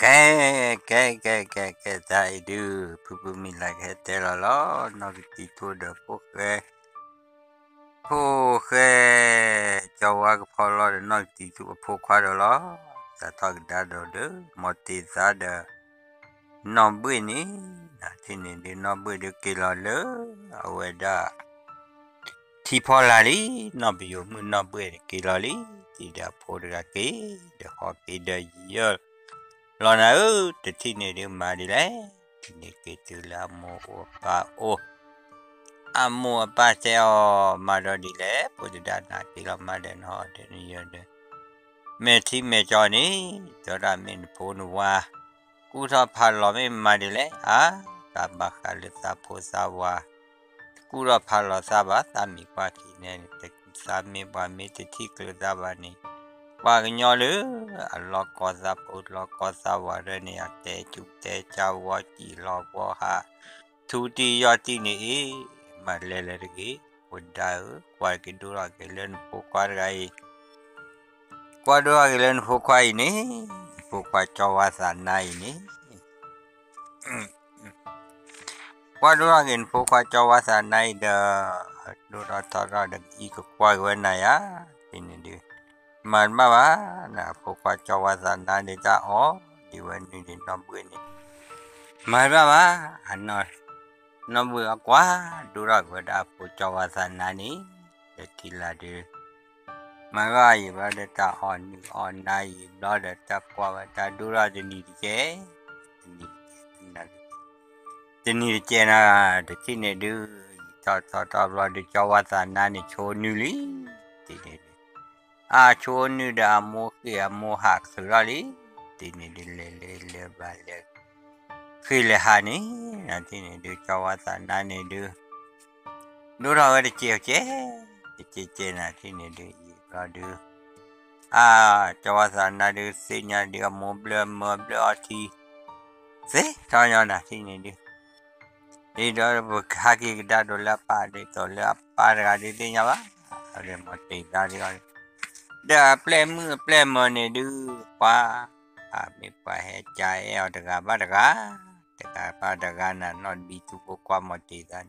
ကဲ ကဲ ကဲ ကဲ ကဲ တၢ်အံၤဒုး ဖုဖုမံၤလၢကဟဲတဲလီၤလီၤ နီၢ်ကတံၤထူၣ်ဒီးဖိၣ်ဃဲ ဖိၣ်ဃဲ ကၠီဝါကဖီလီၤဒီး နီၢ်ကတံၤထူၣ်အဖိခွါဒီးလီၤ. စးထီၣ်ကဒါဒီးဒီး မီၤတ့ၤသါဒီး နီၢ်ဘှ့ၣ်န့ၣ် နထံၣ်န့ၣ်ဒုးနီၢ်ဘှ့ၣ်ဒုးက့ၤလီၤလၢ အဝဲဒၣ် ထံဖီလာ်လံ, နီၢ်ပယိၤမုၣ်နီၢ်ဘှ့ၣ်န့ၣ်က့ၤလီၤလံ, တံၤဒီးအဖိတဂၤက့ၤ ဒီးဃီက့ၤဒီးယံာ်ယၢၢ်လီၤနၤဧၢ, တထံၣ်န့ၣ်ဒုးမၤဒ်လဲၣ်, ထံၣ်န့ၣ်က့ၤတုၤလၢအမိၢ်အိၣ်အပၢ်အိၣ်, အမိၢ်အပၢ်တဲအီၤ မၤဒီးဒ်လဲၣ်, ဖိတဒါနၤက့ၤလီၤမၤဒီးနဟီဒီးနယၢၢ်ဒီး မဲာ်ထံမဲာ်ကၠီန့ၣ် တဲဒၣ်မ့ၢ်နဖိနဝါ ကူၣ်ထီၣ်ဖးလီၤမ့ၢ်မၤဒ်လဲၣ်, အါ တၢ်ဘၣ်ဃးလၢသးဖိသးဝါ တကူၣ်ထီၣ်ဖးလီၤသးဘၣ်, သးမံၤပှၢ်ခံန့ၣ် သးမ့ၢ်ပှၤမ့ၢ်တထံၣ်ကျၢၤသးဘၣ်န့ၣ် ပှၤကညီလၢ အလီၤကီသးဖိလီၤကီသးဝါဒၣ်န့ၣ် အတဲကၠူတဲကၠါဝီကံၢ်လီၤဝီဟး ထူတံၢ်ယီၢ်တံၢ်န့ၣ်အံၤ မၤလဲၤလၢတဂ့ၤ, ဖိဒါဧၢ, ကွၢ်က့ၤဒိၣ်ထီၣ်က့ၤလၢနဖိခွါတဂၤအံၤ, ကွၢ်ဒိၣ်ထီၣ်က့ၤလၢနဖိခွါအံၤန့ၣ်, နဖိခွါကၠီဝါသးနါအံၤန့ၣ် ကွၢ်ဒိၣ်ထီၣ်က့ၤနဖိခွါကၠီဝါသးနါအံၤဒီး ဒိၣ်ထီၣ်ထီထီၣ်ဒီး ကအံးကကွၢ်က့ၤဝဲနၤယါ, တထံၣ်န့ၣ်ဒုး မၤတဘၣ်ဘၣ်, နဖိခွါကၠီဝါသးနါဒုးတၢ်အီၣ်ဒံးဝဲနုၤဒံးနီၢ်ဘှ့ၣ်န့ၣ်, မၤတဘၣ်ဘၣ်, နီၢ်ဘှ့ၣ်အကွၢ်ဒိၣ်ထီၣ်က့ၤဝဲဒၣ်အဖိကၠီဝါသးနါန့ၣ်, ဒီးထံၣ်လၢဒုး မၤဂီၢ်ယံာ်ဘျီဒီးတၢ်အီၣ်နုၢ်အီၣ်နါယံာ်ဘျီဒီးတၢ်ကွၢ်ဝဲတၢ်ဒိၣ်ထီၣ်တနံၤတကဲ, တနံၤတကဲ, တနံၤတကဲနၤ, တထံၣ်န့ၣ်ဒုး ယံာ်ထီၣ်ထီထီၣ်ဘျီဒုး ကၠီဝါသးနါန့ၣ်ဆိနုာ်လံ, တထံၣ်န့ၣ်ဒုး အါဆိနုာ်ဒီးအမိၢ်ဃ့ၢ်အမိၢ်ဟးချုးထီၣ်လံ, တထံၣ်န့ၣ်ဒုးလဲၤလဲၤလဲၤဘၣ်လဲၤ ဃ့ၢ်လဲၤဟးန့ၣ်, တထံၣ်န့ၣ်ဒုး ကၠီဝါသးနါန့ၣ်ဒုး ဒိၣ်ထီၣ်ဝဲတကဲကဲ, တကဲကဲနၤ တထံၣ်န့ၣ်ဒုး ယံာ်ဘျီဒုး အါ ကၠီဝါသးနါဒုးသ့ၣ်ညါဒုးအမိၢ်ဘျၢအမၢဘျၢအီထံ သ့ထီၣ်ညီနၤ တထံၣ်န့ၣ်ဒုး ဒ်ဒီးပကဟးက့ၤကဒါဒီးလၢအပၢ်ဒ်သိးလၢအပၢ်တဂၤဒုးသ့ၣ်ညါဘၣ်, ဒီးမီၤတ့ၤသါဒုး ဒီးအပျဲၢ်မုၣ်အပျဲၢ်မၢၤန့ၣ်ဒုး ပှၤ အမ့ၢ်ပှၤဟဲကၠါအဲၣ်အီၤတဂၤဘၣ်တဂၤ, တဂၤဘၣ်တဂၤနၤ နီၢ်တဘံသူဖိခွါမီၤတ့ၤသါန့ၣ်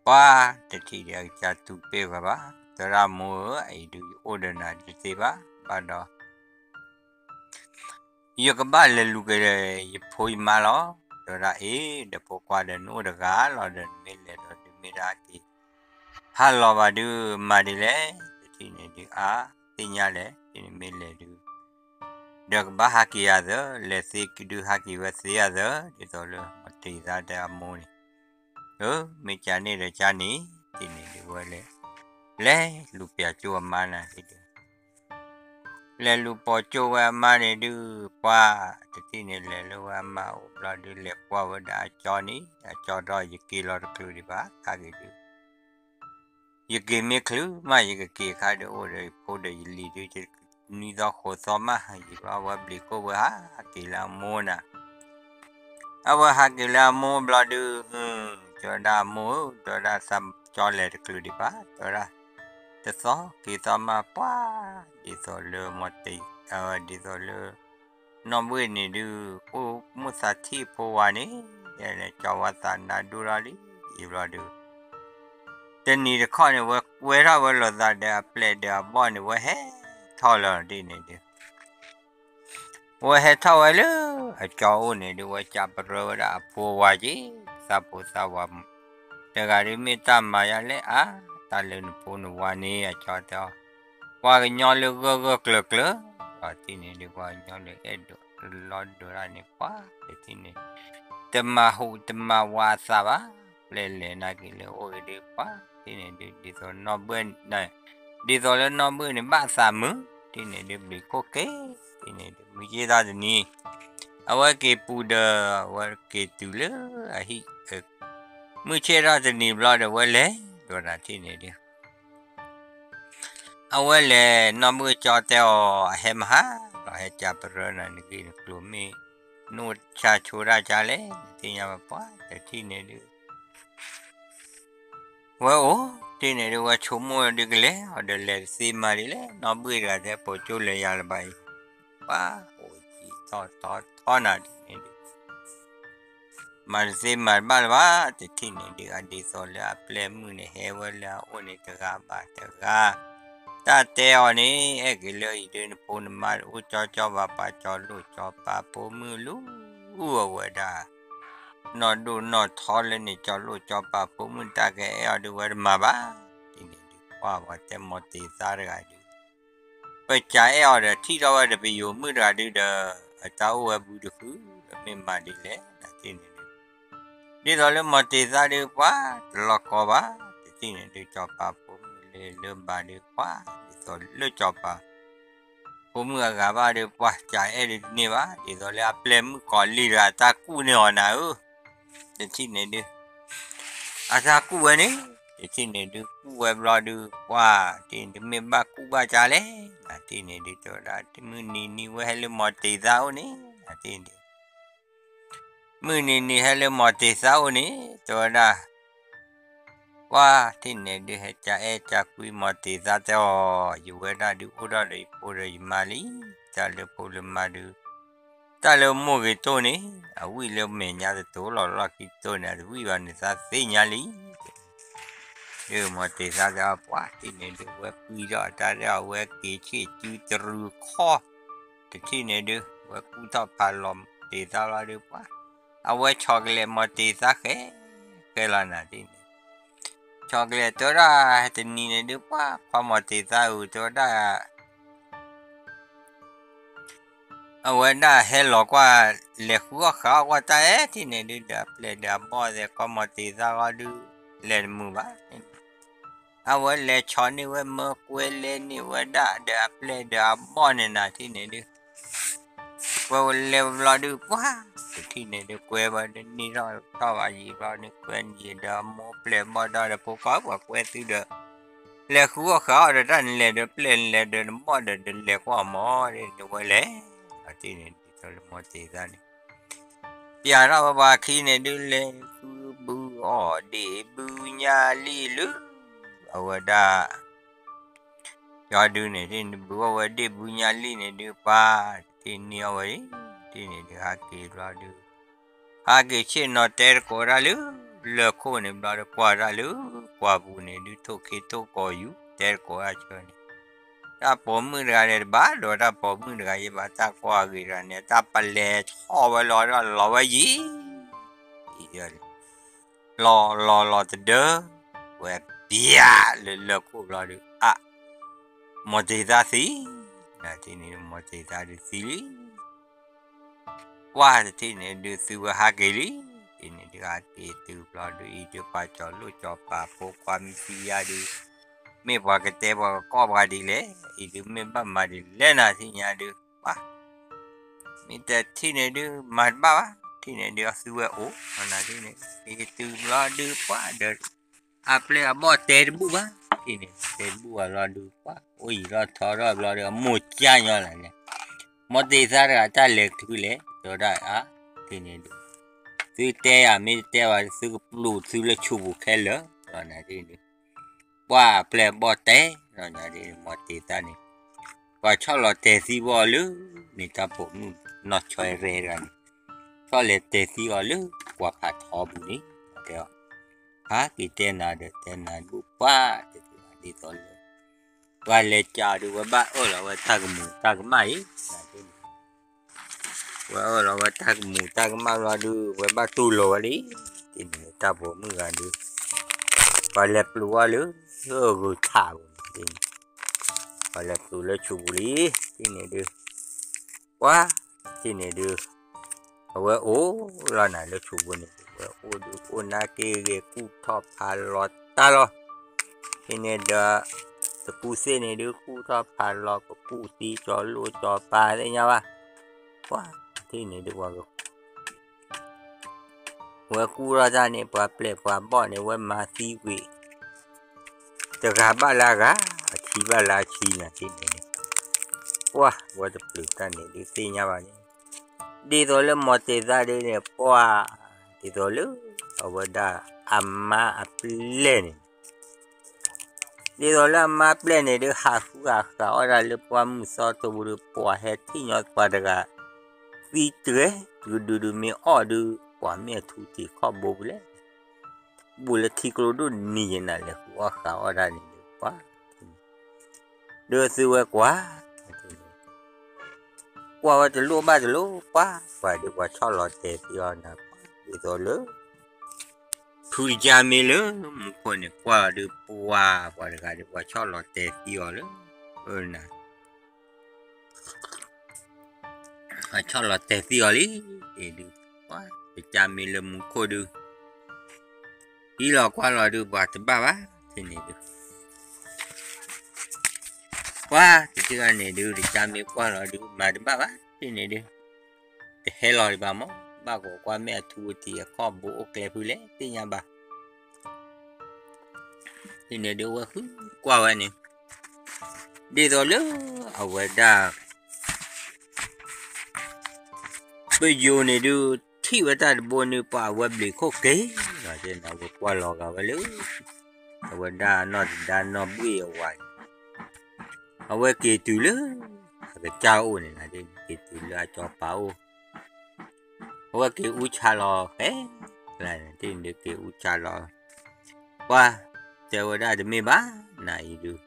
ပှၤတထံၣ်ဒီးအကစၢ်တူၢ်ပ့ၢ်ဝဲဘၣ်, သရၣ်မိၢ်ဧၢ, အအံၤဒုးယအိၣ်ဒီးနၤတသ့ဘၣ်, ဘၣ်ဒီး ယကဘၣ်လဲၤလူၤက့ၤယဖိယမါလီၤ, တဲဝဲဒၣ်အ့ၣ် ဒီးဖိခွါဒီးနအိၣ်တဂၤလီၤဒီးနမ့ၢ်လဲၤဒီးဒုးမ့ၢ်ဒၣ်ဟဲက့ၤ ဟးလီၤဘၣ်ဒုးမၤဒ်လဲၣ်, တထံၣ်န့ၣ်ဒုးအါ သ့ၣ်ညါလဲၣ်, တထံၣ်န့ၣ်မ့ၢ်လဲၤဒုး ဒီးကဘၣ်ဟးက့ၤယၤသၢ, လဲၤသ့ကဒုးဟးက့ၤဝဲသ့ယၤသၢ, ဒ်သိးလၢမီၤတ့ၤသါဒီးအမိၢ်န့ၣ် ဧၢ မ့ၢ်ကန့ၣ်ဒီးကန့ၣ်, တထံၣ်န့ၣ်ဒုးဝဲလဲၤ လဲၤလူၤပိာ်ကၠိအမါနၤဒုး လဲၤလူၤပိာ်ကၠိဝဲအမါန့ၣ်ဒုး ပှၤတထံၣ်န့ၣ်လဲၤလၢဝဲအမါအိၣ်ဘျီဒုး လဲၤကွၢ်ဝဲဒၣ်အကၠီန့ၣ် အကၠီဒီးယက့ၤလီၤတချုးဒံးဘၣ် ခါက့ၤဒုး ယက့ၤမ့ၢ်ချုးမး ယကက့ၤခါဒီးအိၣ်ဒီးယဖိဒီးယလံၤဒုး နွံသီဃိးသီမး ယံာ်ဘျီဝဲဘျံးခိၣ်ဝဲဟးက့ၤလၢအမိၢ်နၤ အဝဲဟးက့ၤလၢအမိၢ်ဘျီဒုး တဲဝဲဒၣ်အမိၢ်ဧၢ တဲဝဲဒၣ်သးကၠီလဲၤတချုးဒံးဘၣ် တဲဝဲဒၣ် တသီက့ၤသီမးပှၤ ဒ်သိးလၢမီၤတ့ၤ ဒ်သိးလၢ နီၢ်ဘှ့ၣ်န့ၣ်ဒုး အိၣ်မိၣ်သးထံၣ်အဖိဝၤန့ၣ် ကၠီဝါသးနါဒိၣ်ထီၣ်လံ ယံာ်ဘျီဒုး တနံၤတခီန့ၣ် ဝဲကွဲထီၣ်ဝဲလိာ်သးဒီးအပျဲၢ်ဒီးအဘီၣ်န့ၣ် ဝဲဟဲထီၣ်လီၤဒ်န့ၣ်ဒုး ဝဲဟဲထီၣ်ဝဲလၢ အကၠီအိၣ်န့ၣ်ဒုး ဝဲကးပရၢဝဲဒၣ်အဖိဝၤက့ၤ သးဖိသးဝၤ တဂၤဒုးမ့ၢ်တၢ်မၤယၤလဲၣ်အါ တၢ်လၢနဖိနဝၤန့ၣ် အကၠီတဲအီၤ ပှၤကညီလၢဂၢၢ်ဂၢၢ်ကျၢၤကျၢၤ ဒီးတထံၣ်န့ၣ်ဒုး ပှၤကညီလၢအဲၣ်ဒိးလီၤဒိးတၢ်န့ၣ် ပှၤတထံၣ်န့ၣ် တမၤဟူးတမၤဝးအသးဘၣ် ပျဲလဲၤနာ်က့ၤလၢအိၣ်ဂ့ၤဒုး ပှၤတထံၣ်န့ၣ်ဒုး ဒ်သိးနီၢ်ဘှ့ၣ် ဒ်သိးလၢနီၢ်ဘှ့ၣ်န့ၣ် ဘၣ်သးမုာ် တထံၣ်န့ၣ်ဒုး ဘျံးခိၣ်က့ၤ တထံၣ်န့ၣ်ဒုး မုၢ်ဆ့ၣ်ထီၣ်တနံၤ အဝဲက့ၤပူၤဒီး အဝဲက့ၤတုၤလၢအဟံၣ် မုၢ်ဆ့ၣ်ထီၣ်တနံၤဘျီဒီး ဝဲလဲၤဒီးတထံၣ်န့ၣ်ဒုး အဝဲလဲၤ နီၢ်ဘှ့ၣ်ကၠီတဲအီၤ အဟဲမဟါ ဒီးဟဲကးပရၢနၤ နဂ့ၢ်နကျိၤမ့ၢ် နအိၣ်ဆါဆိတၢ်ကါလဲၣ် နသ့ၣ်ညါဘၣ်ပှၤ တထံၣ်န့ၣ်ဒုး ဝဲအိၣ်တ့ၢ်န့ၣ်ဒုး ဝဲဆိကမိၣ်ဒုးကလဲၤ အီၤဒီးလဲၤတသ့မၤဒ်လဲၣ် နီၢ်ဘှ့ၣ်တဂၤတဲ ပိာ်ကၠိလဲၤယၤလၢၤဘၣ်အံၤ ပှၤအိၣ် ထီၣ်ထီၣ်ထီၣ်နၤဒ်န့ၣ်ဒုး မၤတသ့မၤတဘၣ်လၢၤဘၣ် တထံၣ်န့ၣ်ဒုး အဒ်သိးလၢအပျဲၢ်မုၣ်န့ၣ် ဟဲဝဲလၢအအိၣ်န့ၣ်တဂၤဘၣ်တဂၤ တၢ်တဲအီၤန့ၣ် အဲၣ်က့ၤလၢအံၤဒုး နဖိနမါအိၣ်ကၠီကၠီဘၣ် ပှၤကၠီလိၣ်ကၠီပၤ ဖိမုၣ်လူၤအဝဲဒၣ် နီၢ်ဒိၣ်နီၢ်ထီလၢန့ၣ် ကၠီလိၣ်ကၠီပၤ ဖိမုၣ်တၢ်ကအဲၣ်အီၤဒုး ဝဲတမၤဘၣ် ဒ်န့ၣ်ဒုး ပှၢ်ပှၤတဲမီၤတ့ၤသါတဂၤဒုး ပကးအဲၣ်အီၤဒီး ထံၣ်ထီၣ်ဝဲဒီးပယိၤမုၣ်တဂၤဒုးဒီး အတၢ်အိၣ်ဝဲဘုတဃု မ့ၢ်မၤဒ်လဲၣ် နၤတထံၣ်န့ၣ်ဒုး ဒ်သိးလၢမီၤတ့ၤသါဒုး ပှၤတလီၢ်ကီဘၣ် တထံၣ်န့ၣ်ဒုး ကၠီၤပၤဖိမုၣ်လၢလၢဘၣ်ဒုး ပှၤဒ်သိးလၢကၠီၤပၤ ဖိမုၣ်အဂၤဘၣ်ဒုး ပှၤကးအဲၣ်ဒုးတန့ၢ်ဘၣ် ဒ်သိးလၢအပျဲၢ်မုၣ်ကီၤလံၢ်တဂၤ တၢ်ကူၣ်န့ၢ်အီၤနၤဧၢ တထံၣ်န့ၣ်ဒုး အတၢ်ကူၣ်ဝဲန့ၣ် တထံၣ်န့ၣ်ဒုး ကူၣ်ဝဲဘျီဒုး ပှၤတထံၣ်န့ၣ်ဒုး မ့ၢ်ဘၣ်ကူၣ်ဘၣ်ကါလဲၣ် နၤတထံၣ်န့ၣ်ဒုး တဲဝဲဒၣ် မုၢ်နံၤနံၤဝဲဟဲလၢမီၤတ့ၤသါအိၣ်န့ၣ် နၤတထံၣ်န့ၣ်ဒုး မုၢ်နံၤနံၤဟဲလၢမီၤတ့ၤသါအိၣ်န့ၣ် တဲဝဲဒၣ် ပှၤတထံၣ်န့ၣ်ဒုး ဟဲကးအဲၣ်ကးကွံ မီၤတ့ၤသါတဲအီၤ ယဝဲဒၣ်ဒုး အိၣ်ထီၣ်ဒီးယဖိဒီးယမါလံ တၢ်လၢဖိလၢမါဒုး တၢ်လၢမိၢ်ဂ့ၤတိၢ်န့ၣ် အဝံၣ်လၢမဲာ်ညါတတိၤလီၤ လီၢ်ခံတတိၤန့ၣ် အတဝံၣ်ဘၣ်န့ၣ် သးသ့ၣ်ညါလံ ဒုးမီၤတ့ၤသါတဲအီၤ ပှၤတထံၣ်န့ၣ်ဒုး ဝဲပှံထီၣ်တၢ်ဒီး အဝဲက့ၤဆ့ၣ်စုတရူးခီ တထံၣ်န့ၣ်ဒုး ဝဲကူၣ်ထီၣ်ဖးလီၤမီၤတ့ၤသါလီၤဒုး ပှၤ အဝဲဆီၣ်ကလဲာ်မီၤတ့ၤသါဃဲ ဃဲလီၤနၤတထံၣ်န့ၣ် ဆီၣ်ကလဲာ်တဲဝဲဒၣ် တနံၤန့ၣ်ဒုး ပှၤ ခွါမီၤတ့ၤသါဧၢ တဲဝဲဒၣ် အဝဲဒၣ်ဟဲလီၤကွၢ် လဲၤဃုအီၣ်ဃးအီၣ်ကွၢ်တၢ်အဲၣ်ထံၣ်န့ၣ်ဒုး ဒီးအပျဲၢ်ဒီးအဘီၣ်သဲး ကွၢ်မီၤတ့ၤသါဂီၢ်ဒုး လဲၤတမုာ်ဘၣ်န့ၣ် အဝဲလဲၤဆီၣ်န့ၢ်ဝဲမၢကွဲလဲန့ၢ်ဝဲဒၣ် ဒီးအပျဲၢ်ဒီးအဘီၣ်န့ၣ်နၤထံၣ်န့ၣ်ဒုး ကွဲဝဲလဲၤဝဲဘျီဒုး ပှၤ တထံၣ်န့ၣ်ဒုး ကွဲဝဲဒုး န့ၢ်ထီၣ်ထီၣ်ဘၣ်ယံာ်ဘျီဒုး ကွဲယံာ်ဒီးမိၢ်ပျဲၢ်ဘီၣ်ဒီး ဖိခွါပှၤကွဲသုဒီး လဲၤဃုအီၣ်ဃးအီၣ်ဒီးတၢ်နလဲၤဒီးပျဲၢ်နလဲၤဒီးနဘီၣ်ဒီး ဒုးလဲၤကွၢ်အီၤမး ဒ်ဝဲလဲၣ် အထံၣ်န့ၣ်ဒုး တၢ်လၢမီၤတ့ၤသါန့ၣ် ပျဲထီၣ်ဝဲပှၤခံန့ၣ်ဒုး လဲၤဃုဘုအီၣ်ဒ့ၣ်ဘုညါလံလၢ အဝဲဒၣ် ယီၤဒုးန့ၣ် တထံၣ်န့ၣ်ဒုး ဘုအီၣ်ဝဲဒ့ၣ်ဘုညါလံန့ၣ်ဒုး ပှၤ တထံၣ်န့ၢ်အီၣ်ဝဲ တထံၣ်န့ၣ်ဒုး ဟးက့ၤဘျီဒုး ဟးက့ၤဆ့ၣ်နီၤတဲတကိးဒၣ်လၢ လၢၢ်ခိၣ်န့ၣ်ဘျီဒုး ကွၢ်ဒၣ်လၢ ကွၢ်ပူၤန့ၣ်ဒုး ထိၣ်ခ့ထိၣ်ကီၤယူၤ တဲတကိးဒၣ်ဆၢန့ၣ် တၢ်ပိာ်မုၣ်တဂၤန့ၣ် တဘၣ်ဒီးတၢ်ပိာ်မုၣ်တဂၤယဘၣ် တၢ်ကွၢ်အဂ့ၤတဂၤန့ၣ် တၢ်ပလဲၤဆီၣ်ဝဲလီၤဒီးလီၤဝဲယံာ် လီၤလီၤလီၤတဒၢ ဝဲပျးလၢလၢၢ်ခိၣ်ဘျီဒုး အါ မီၤတ့ၤသါသံ နၤတထံၣ်န့ၣ်ဒုး မီၤတ့ၤသါဒုးသံလံ ပှၤတထံၣ်န့ၣ်ဒုး သုဝဲဟးက့ၤလံ တထံၣ်န့ၣ်ဒုး ဟးက့ၤတုၤဘျီဒုး အံၤဒုး ပှၤကၠီၤလိၣ်ကၠီၤပၤဖိခွါမံသံယါဒုး မ့ၢ်ပှၤကတဲပှၤကကီၢ်ပှၤဒ်လဲၣ် အံၤဒုး မ့ၢ်ဘၣ်မၤဒ်လဲၣ်နၤထံၣ်ညါဒုး ပှၤ မ့ၢ်တထံၣ်န့ၣ်ဒုး မၤတဘၣ်ဘၣ် ထံၣ်န့ၣ်ဒုး အသုဝဲအိၣ် နၤတထံၣ်န့ၣ် က့ၤတုၤဘျီဒုး ပှၤဒီး အပျဲၢ်အဘီၣ်တဲတဘူၣ်ဘၣ် ထံၣ်န့ၣ် တဲတဘူၣ်ဘၣ်ဘျီဒုး ပှၤ အိၣ်ယံာ်ထီၣ်ထီထီၣ်ဘျီဒုး အမိၢ်ကၠါညီလၢ်လဲၣ် မီၤတ့ၤသါတဂၤတၢ်လဲၤတဖုလဲၣ် တဲဝဲဒၣ်အါ ထံၣ်န့ၣ်ဒုး သုတဲယၤမ့ၢ်တတဲဘၣ် သုကပျိာ်သုလၢဆိပူၤခဲလၢာ် လီၤနၤထံၣ်န့ၣ်ဒုး ပှၤအပျဲၢ်အဘီၣ်တဲလီၤနၤထံၣ်န့ၣ် မီၤတ့ၤသါန့ၣ် ပှၤဆီၣ်လီၤတဲာ်သံဘၣ်အီၤလၢ န့ၣ်တၢ်ပိာ်မုၣ်နီၢ်ဆီရဲတဂၤန့ၣ် ဆီၣ်လဲၤတဲာ်သံအီၤလၢ ကွၢ်ဖးထီပူၤန့ၣ် တဲအီၤ ဟးက့ၤတဲနၤဒီးတဲနၤဒုး ပှၤတထံၣ်ဘၣ်ဒ်သိးလၢ ပှၤလဲၤကးဒုး ဝဲဘၣ်အၢၣ်လီၤဝဲတၢ်ကမူးတၢ်ကမၣ်အံၤ နၤထံၣ်န့ၣ် ဝဲအၢၣ်လီၤဝဲတၢ်ကမူးတၢ်ကမၣ်ဘျီဒုး ဝဲဘၣ်တူၢ်လိာ်ဝဲလံ ထံၣ်န့ၣ် တၢ်ပိာ်မုၣ်ဂၤဒုး ပှၤလဲၤပျိာ်ဝဲလၢ ဂုၤထးပူၤန့ၣ် ပှၤလဲၤပျိာ်လၢဆိပူၤလံ ထံၣ်န့ၣ်ဒုး ပှၤ ထံၣ်န့ၣ်ဒုး အဝဲအိၣ်လီၤနၤလၢဆိပူၤန့ၣ် ဝဲအိၣ်ဒုးအိၣ်နါက့ဂ့ၤ ကူၣ်ထီၣ်ဖးလီၤတၢ်လီၤ ထံၣ်န့ၣ်ဒီး တကူၣ်သ့ၣ်န့ၣ်ဒုး ကူၣ်ထီၣ်ဖးလီၤ ကကူၣ်သံကၠီၤလိၣ်ကၠီၤပၤသ့ၣ်ညါဘၣ် ပှၤ ထံၣ်န့ၣ်ဒုး ပှၤက ဝဲကူၣ်ထီၣ်တၢ်န့ၣ် ပှၤပျဲၢ်ပှၤဘီၣ်န့ၣ် ဝဲမၤသံဝံၤ တဂၤဘၣ်လၢအဂၤ အဆံဘၣ်လၢအဆံနၤ ထံၣ်န့ၣ်ဒုး ပှၤ ဝဲတပျုာ်တၢ်န့ၣ်ဒုးသ့ၣ်ညါဘၣ်န့ၣ် ဒ်သိးလၢမီၤတ့ၤသါဒုးန့ၣ် ပှၤ ဒ်သိးလၢ အဝဲဒၣ်အမါအပျဲၢ်န့ၣ် ဒ်သိးလၢအမါပျဲၢ်န့ၣ်ဒုး ဟးဃုဟးဃးအီၣ်ဒၣ်လၢပှၢ်မုၢ်သီထိပူၤဒုး ပှၤဟဲထံၣ်ညီပှၤတဂၤ သံတဂဲၤတကဒုဒု မ့ၢ်အီၣ်ဒုး ပှၤမ့ၢ်အထူတ့ၢ်ခီၣ်ဘိပူၤလဲၣ်, ဘူးလၢထံကျိဒိၣ်နံၤယဲနၤလဲၤဃုအီၣ်ဃာ်အီၣ်ဒၣ်န့ၣ်ဒုး ပှၤ ဒုးသုဝဲကွၢ်, ကွၢ်ဝဲတလိၣ်ဘၣ်တလိၣ် ပှၤ ပှၤဒုးပှၤဆီၣ်လီၤတဲာ်သံအီၤနၤ ပှၤ ဒ်သိးလၢ ဖုတကၢ်မ့ၢ်လၢမူခိၣ်န့ၣ် ကွၢ်အီၤဒုး ပှၤ ပှၤတဂၤဒုး ပှၤဆီၣ်လီၤတဲာ်သံအီၤလၢ အၢနၤ အဆီၣ်လီၤတဲာ်သံအီၤလံ, ဒုး ပှၤ တကၢ်မ့ၢ်လၢမူခိၣ်ဒုး ဟံးလီၤကွၢ်လီၤဒုး ပှၤတဘၣ်ဘၣ် ဖဲန့ၣ်ဒုး ပှၤ တထံၣ်အန့ၣ်ဒုး တကၢ်မ့ၢ်ကွၢ်လီၤဒုး မၤတဘၣ်ဘၣ် ဖဲန့ၣ်ဒုး တဟဲလီၤဒံးဘၣ်မး ဘၣ်ကီးကွၢ်မ့ၢ်အထူအတံၤအခီၣ်ဘိအိၣ်ကျဲဖုလဲၣ် သ့ၣ်ညါဘၣ် ဖဲန့ၣ်ဒုး အဝဲဃုကွၢ်ဝဲန့ၣ် ဒ်သိးလၢ အဝဲဒၣ် ပယိၤန့ၣ်ဒုး ထံၣ်ဝဲတၢ်တဘိန့ၣ် ပှၤအဝဲဘျုးခိၣ်က့ၤလီၤ တဲနၤ အဝဲကွၢ်လီၤဂာ်ဝဲလၢ အဝဲဒၣ်နီၢ်တဒါနီၢ်ဘှ့ၣ်အဝၤန့ၣ် အဝဲက့ၤတုၤလၢ အကစၢ်အိၣ်န့ၣ် က့ၤတုၤလၢအစီၤပၤအိၣ် အဝဲက့ၤအူဆါလီၤဃဲ တ့ၢ်ဒုးက့ၤအူဆါလီၤ ပှၤ တဲဝဲဒၣ်တမ့ၢ်ဘၣ် နၤအံၤဒုး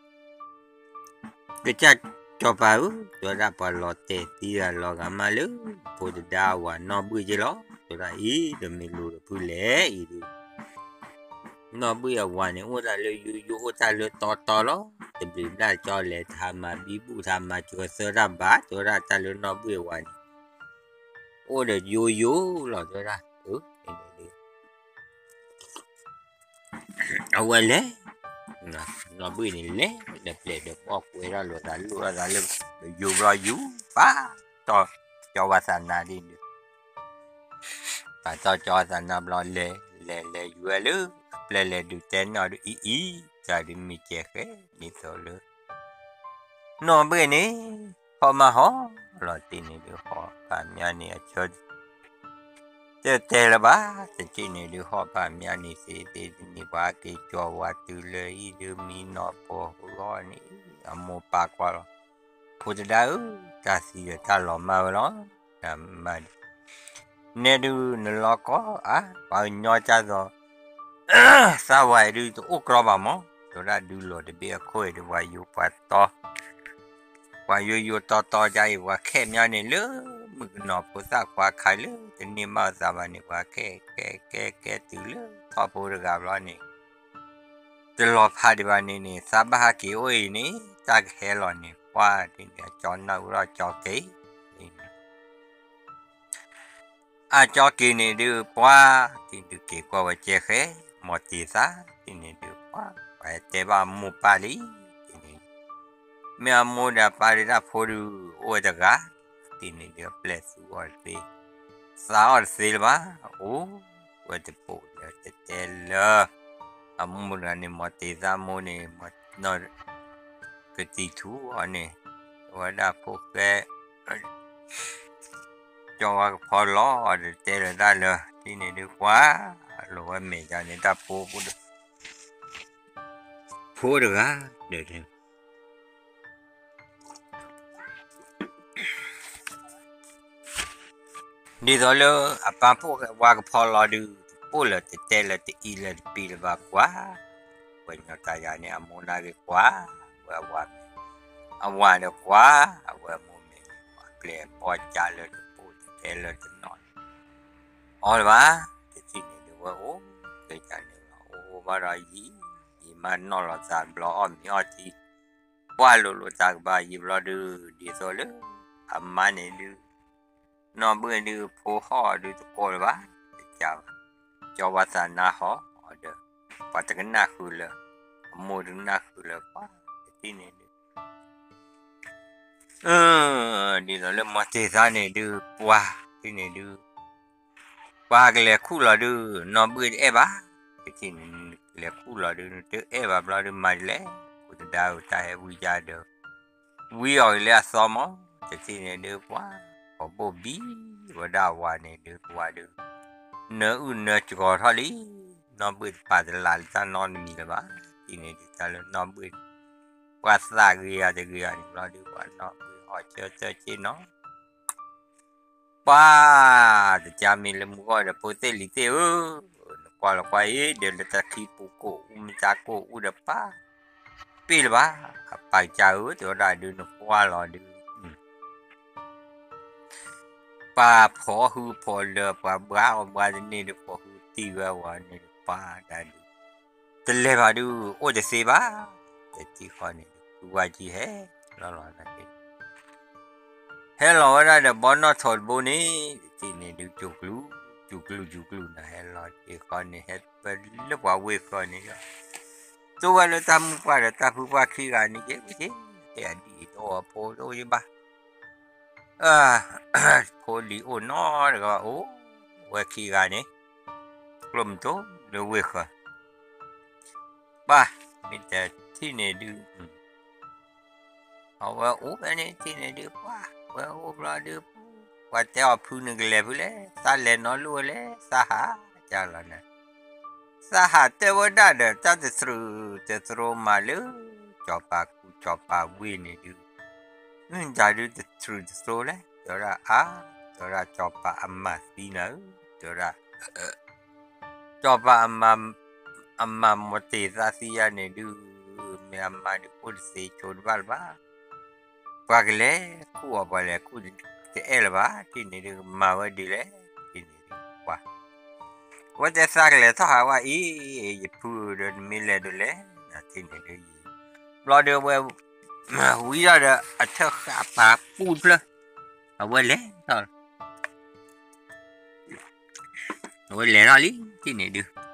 ကစၢ်စီၤပၤဧၢ တဲဝဲဒၣ်ပှၤလီၤတဲာ်သံဂၤလီၤဂာ်မးလၢ ဖိတဒါအဝၤနီၢ်ဘှ့ၣ်က့ၤလီၤ တဲဝဲဒၣ်အံၤ တမ့ၢ်လိၤတဖုလဲၣ်အံၤဒုး နီၢ်ဘှ့ၣ်အဝၤန့ၣ် အိၣ်တၢ်လၢယိယိအိၣ်တၢ်လၢတီတီလီၤ တဘျုးဘျၣ်ကၠီလဲၤတဟါမၤဘံဘူၣ်တဟါမၤစၢၤသၢတၢ်ဘၣ် တဲဝဲဒၣ်တၢ်လၢနီၢ်ဘှ့ၣ်အဝၤန့ၣ် အိၣ်ဒီးယိယိလီၤ တဲဝဲဒၣ် အၢ အဝဲလဲၤ နီၢ်ဘှ့ၣ်န့ၣ်လဲၤ ဒီးပျဲၢ်ဒီးဘီၣ်ကွဲထီၣ်လိာ်သးလိၣ်ထီၣ်သးလၢ ယူၤဘျီယူၤ ပာ်တီၢ် ကၠီဝါသးနါဒ်န့ၣ် ပာ်တီၢ်ကၠီဝါသးနါဘျီလဲၤ လဲၤလဲၤယူၤဝဲလၢ အပျဲၢ်လဲၤဒုးတဲနီၢ်ဒုးအံၤအံၤ တၢ်ဒုးမ့ၢ်ကဲဃဲ ဒ်သိးလၢ နီၢ်ဘှ့ၣ်န့ၣ် ဟီၣ်မးဟီၣ်လီၤတ့ၢ်န့ၣ်ဒုး ဟီၣ်ဖးမးန့ၣ်အဆၢ တတဲလၢၤဘၣ် တထံၣ်န့ၣ်ဒုးဟီၣ်ဖးမးန့ၣ်သ့သ့တနံၤပှၤက့ၤကၠီဝါတုၤလၢအံၤဒုးမံနီၢ်ပိာ်ဃုအီၤန့ၣ် အမိၢ်ပၢ်ကွၢ်လီၤ ဖိတဒါဧၢ တၢ်သံဒီးတၢ်လီၤမၢ်ဝဲလီၤ တၢ်မၤ နဲဒုးနလီၤကီအါ ပှၤကညီကၢ်သိး သးဝၤအံၤဒုးတအိၣ်ကြီဘၣ်မး တဲဝဲဒၣ်ဒုးလိာ်တဘ့ၣ်အခိၣ်အံၤဒုး ပှၤယိၤပှၤတီ ပှၤယိယိတီတီဒ်အံၤ ပှၤခဲမးန့ၣ်လၢ မုၣ်ကနီၤဖိသၣ်ခွါခါလၢ တန့ၢ်ဘၣ်အသးဘၣ်န့ၣ် ပှၤခဲကဲကဲကဲတုၤလၢ ထီၣ်ဖိတဂၤဘျီန့ၣ် တလီၤဖးဒံးဘၣ်န့ၣ်န့ၣ် သးဘၣ်ဟးက့ၤအိၣ်အံၤန့ၣ် တၢ်ကဟဲလီၤန့ၣ် ပှၤဒ်န့ၣ် အကၠီနၢ်အူထီၣ်ကၠီက့ၤ အကၠီက့ၤန့ၣ်ဒုး ပှၤ တ့ၢ်ဒုးက့ၤကွၢ်ဝဲကဲဃဲ မီၤတ့ၤသၣ် တ့ၢ်န့ၣ်ဒုး ပှၤ ပှၤဟဲတဲဘၣ်မိၢ်ပၢ်လံ တ့ၢ်န့ၣ် မ့ၢ်အမိၢ်ဒီးအပၢ်ဒုးတၢ်ဖိဒုး အိၣ်ဝဲတဂၤ တ့ၢ်န့ၣ်ဒုး အပျဲၢ်သူအီၤတသ့ သးအီၤတသ့လၢၤဘၣ် အိၣ်ဝဲတပိာ်လၢတတဲလၢ အမိၢ်တဂၤန့ၣ် မီၤတ့ၤသၣ်မိၢ်န့ၣ် မီၤနီၢ် ကတံၤထူအီၤန့ၣ် အဝဲဒၣ်ဖိၣ်ဃဲ ကၠီဝါကဖီလီၤအီၤဒီးတဲလၢတၢ်လၢ တ့ၢ်န့ၣ်ဒုးပှၤ လိာ်ဝဲမဲာ်ယါန့ၣ်တၢ်ဖိ ဖိတဂၤ ဒီး ဒ်သိးလၢအပၢ်ဖိၣ်ဃဲဝါကဖီလီၤဒုး တပိာ်လၢတတဲလၢတအံၤလၢတပံၤလၢၤဘၣ်ကွၢ် ဝဲညီတၢ်ယၤန့ၣ် အမိၢ်နာ်က့ၤကွၢ် ဝဲအဝၤ အဝၤဒီးကွၢ် အဝဲအမိၢ်မဲာ်န့ၣ် ပှၤကျဲၤဘီၣ်ကၢလၢတပိာ်တတဲလၢတနီၤ အီၤလၢၤဘၣ် တထံၣ်န့ၣ်ဒုးဝဲအိၣ် ကဲကၢန့ၣ်လီၤ အိၣ်ဘၣ်ဒီးယံာ် ယံာ်မးနီၢ်လီၤသးဘျီအီၣ်မ့ၤအီထံ ပှၤလိၤလိၤတၢ်ကဘၣ်ယံာ်ဘျီဒုး ဒ်သိးလၢ အမါန့ၣ်ဒုး နီၢ်ဘှ့ၣ်ဒုးဖိဟီၣ်အီၤဒုးတကိးလၢၤဘၣ် တကးဘၣ် ကၠီဝါသးနါဟီၣ်အီၤဒီး ပှၤတကနၣ်ဃုာ်လၢၤ အမိၢ်တကနၣ်ဃုာ်လၢၤ ပှၤတထံၣ်န့ၣ်ဒုး ဒ်သိးလၢမီၤတ့ၤသၣ်န့ၣ်ဒုး ပှၤတထံၣ်န့ၣ်ဒုး ပှၤကလဲၤခူၣ်လီၤဒုး နီၢ်ဘှ့ၣ်တအဲၣ်ဘၣ် တထံၣ်န့ၣ် ကလဲၤခူၣ်လီၤဒုး နတအဲၣ်ဘၣ်ဘျီဒုးမၤဒ်လဲၣ် ခိၣ်တဒါဧၢတၢ်ဟဲဝံယါဒီး ဝံအီၤဂ့ၤလၢအသီမး တထံၣ်န့ၣ်ဒုး ပှၤ ကိးဘိၣ်ဘံ ဝဲဒၣ်အဝၤန့ၣ်ဒုး ဝၤဒုး နၢအုၣ်နၢစှီၤထီၣ်လံ နီၢ်ဘှ့ၣ်တပာ်တလးလၢတၢ်နီတမံၤလၢၤဘၣ် တထံၣ်န့ၣ်ဒုး တၢ်လၢနီၢ်ဘှ့ၣ် ပှၤသးဂ့ၤယၤတဂ့ၤယၤန့ၣ်ဘျီဒုး ပှၤနီၢ်ဘှ့ၣ်ဟီၣ်ဆၢထၢၣ်ဆ့ၣ်နီၤ ပှၤ တကးမ့ၢ်လၢမုၢ်ဂီၢ်ဒီး ဖိသ့ၣ်လံၤသ့ၣ်ဧၢ, နကွၢ်လီၤကွၢ်အံၤ ဒီးလၢတၢ်ခံပူၤကိၣ်အူမ့ၢ်တၢ်ကိၣ်အူဒီးပၢ် ပ့ၢ်လၢၤဘၣ်, အပၢ်ကစၢ်ဧၢ တဲဝဲဒၣ်ဒုး နကွၢ်လီၤဒုး ပှၤဖီၣ်ဟုဖီၣ်လၢၤ ပှၤဘှါအီၣ်ဘှါတန့ၢ်ဒီး ဖီၣ်ဟုတံၢ်ဝဲဝဲန့ၣ်ဒီး ပှၤဒၣ်ဒုး တလဲၤဘၣ်ဒုး အိၣ်တသ့ဘၣ်, တထံၣ်ဃီန့ၣ် ဖုဝါကံဟဲလီၤလီၤန့ၣ် ဟဲလီၤဝဲဒၣ်ဒီးဘီနီၣ်ထိးတဘိန့ၣ် တထံၣ်န့ၣ်ဒုး ကၠူၤကျူၤ ကၠူၤကျူၤ ကၠူၤကျူၤန့ၣ် ဟဲလီၤတ့ၢ်ဃီန့ၣ် ဟဲဝဲလၢပှၤဝ့ၢ်ဃၢၤန့ၣ်ဒီး တိၢ်ဝဲလၢတၢ်မုၢ်ပှၢ်ဒီးတၢ်ဖုပှၢ်ခံဂၤန့ၣ် ကဲဝံၤက့ၤ ဟဲအဒံၣ်တအိၣ်အဖိတအိၣ်ယဘၣ် ဖိလံၤအိၣ်နီတဂၤအိၣ်ဝဲခံဂၤန့ၣ် ကျိမုၢ်တိလၢဝ့ၢ်ဃၢၤ ပှၤ မ့ၢ်တထံၣ်န့ၣ်ဒုး အဝဲအိၣ်ဝဲန့ၣ်ထံၣ်န့ၣ်ဒုး ပှၤ ဝဲအိၣ်ဘျီဒုး ပှၤတဲအီၤဖုနကလဲၤဖုလဲၣ် သးလဲၤနီလိၣ်ဝဲလဲၣ် သးဟးကၢ်လီၤန့ၣ် သးဟးတဲဝဲဒၣ်ဒီး တၢ်တတြူးတတြိမးလၢ စီၤပၤကူစီၤပၤဝ့ၢ်န့ၣ်ဒုး မ့ၢ်တၢ်ဒုးတတြူးတတြိလဲၣ် တဲဝဲဒၣ်အါ တဲဝဲဒၣ်စီၤပၤအမၤသံနၤဧၢ တဲဝဲဒၣ် စီၤပၤ အမၤမတ့ၤသးသံယၤန့ၣ်ဒုး မ့ၢ်အမၤဒုးအိၣ်တသ့ဆိတဘၣ်လၢၤဘၣ်. ပှၤကလဲၤခူၣ်အီၤ ပှၤလဲၤခူၣ်တအဲၣ်လၢၤဘၣ် ထံၣ်န့ၣ်ဒုးကမၤဝဲဒ်လဲၣ် ထံၣ်န့ၣ်ဒုး ပှၤ အဝဲတဲသးကလဲၤထီၣ်ဟးဝဲအံၤ ယဖုဧၢဒီးနမ့ၢ်လဲၤဒုးလဲၣ် ထံၣ်န့ၣ်ဒုး ဘျီဒုးအဝဲ ဝံၤထီၣ်ဒီးအထၢၣ်ဃာ်ပာ်ပူတဖျၢၣ် အဝဲလဲၤထီၣ် အဝဲလဲၤထီၣ်လံ ထံၣ်န့ၣ်ဒုး လဲၤ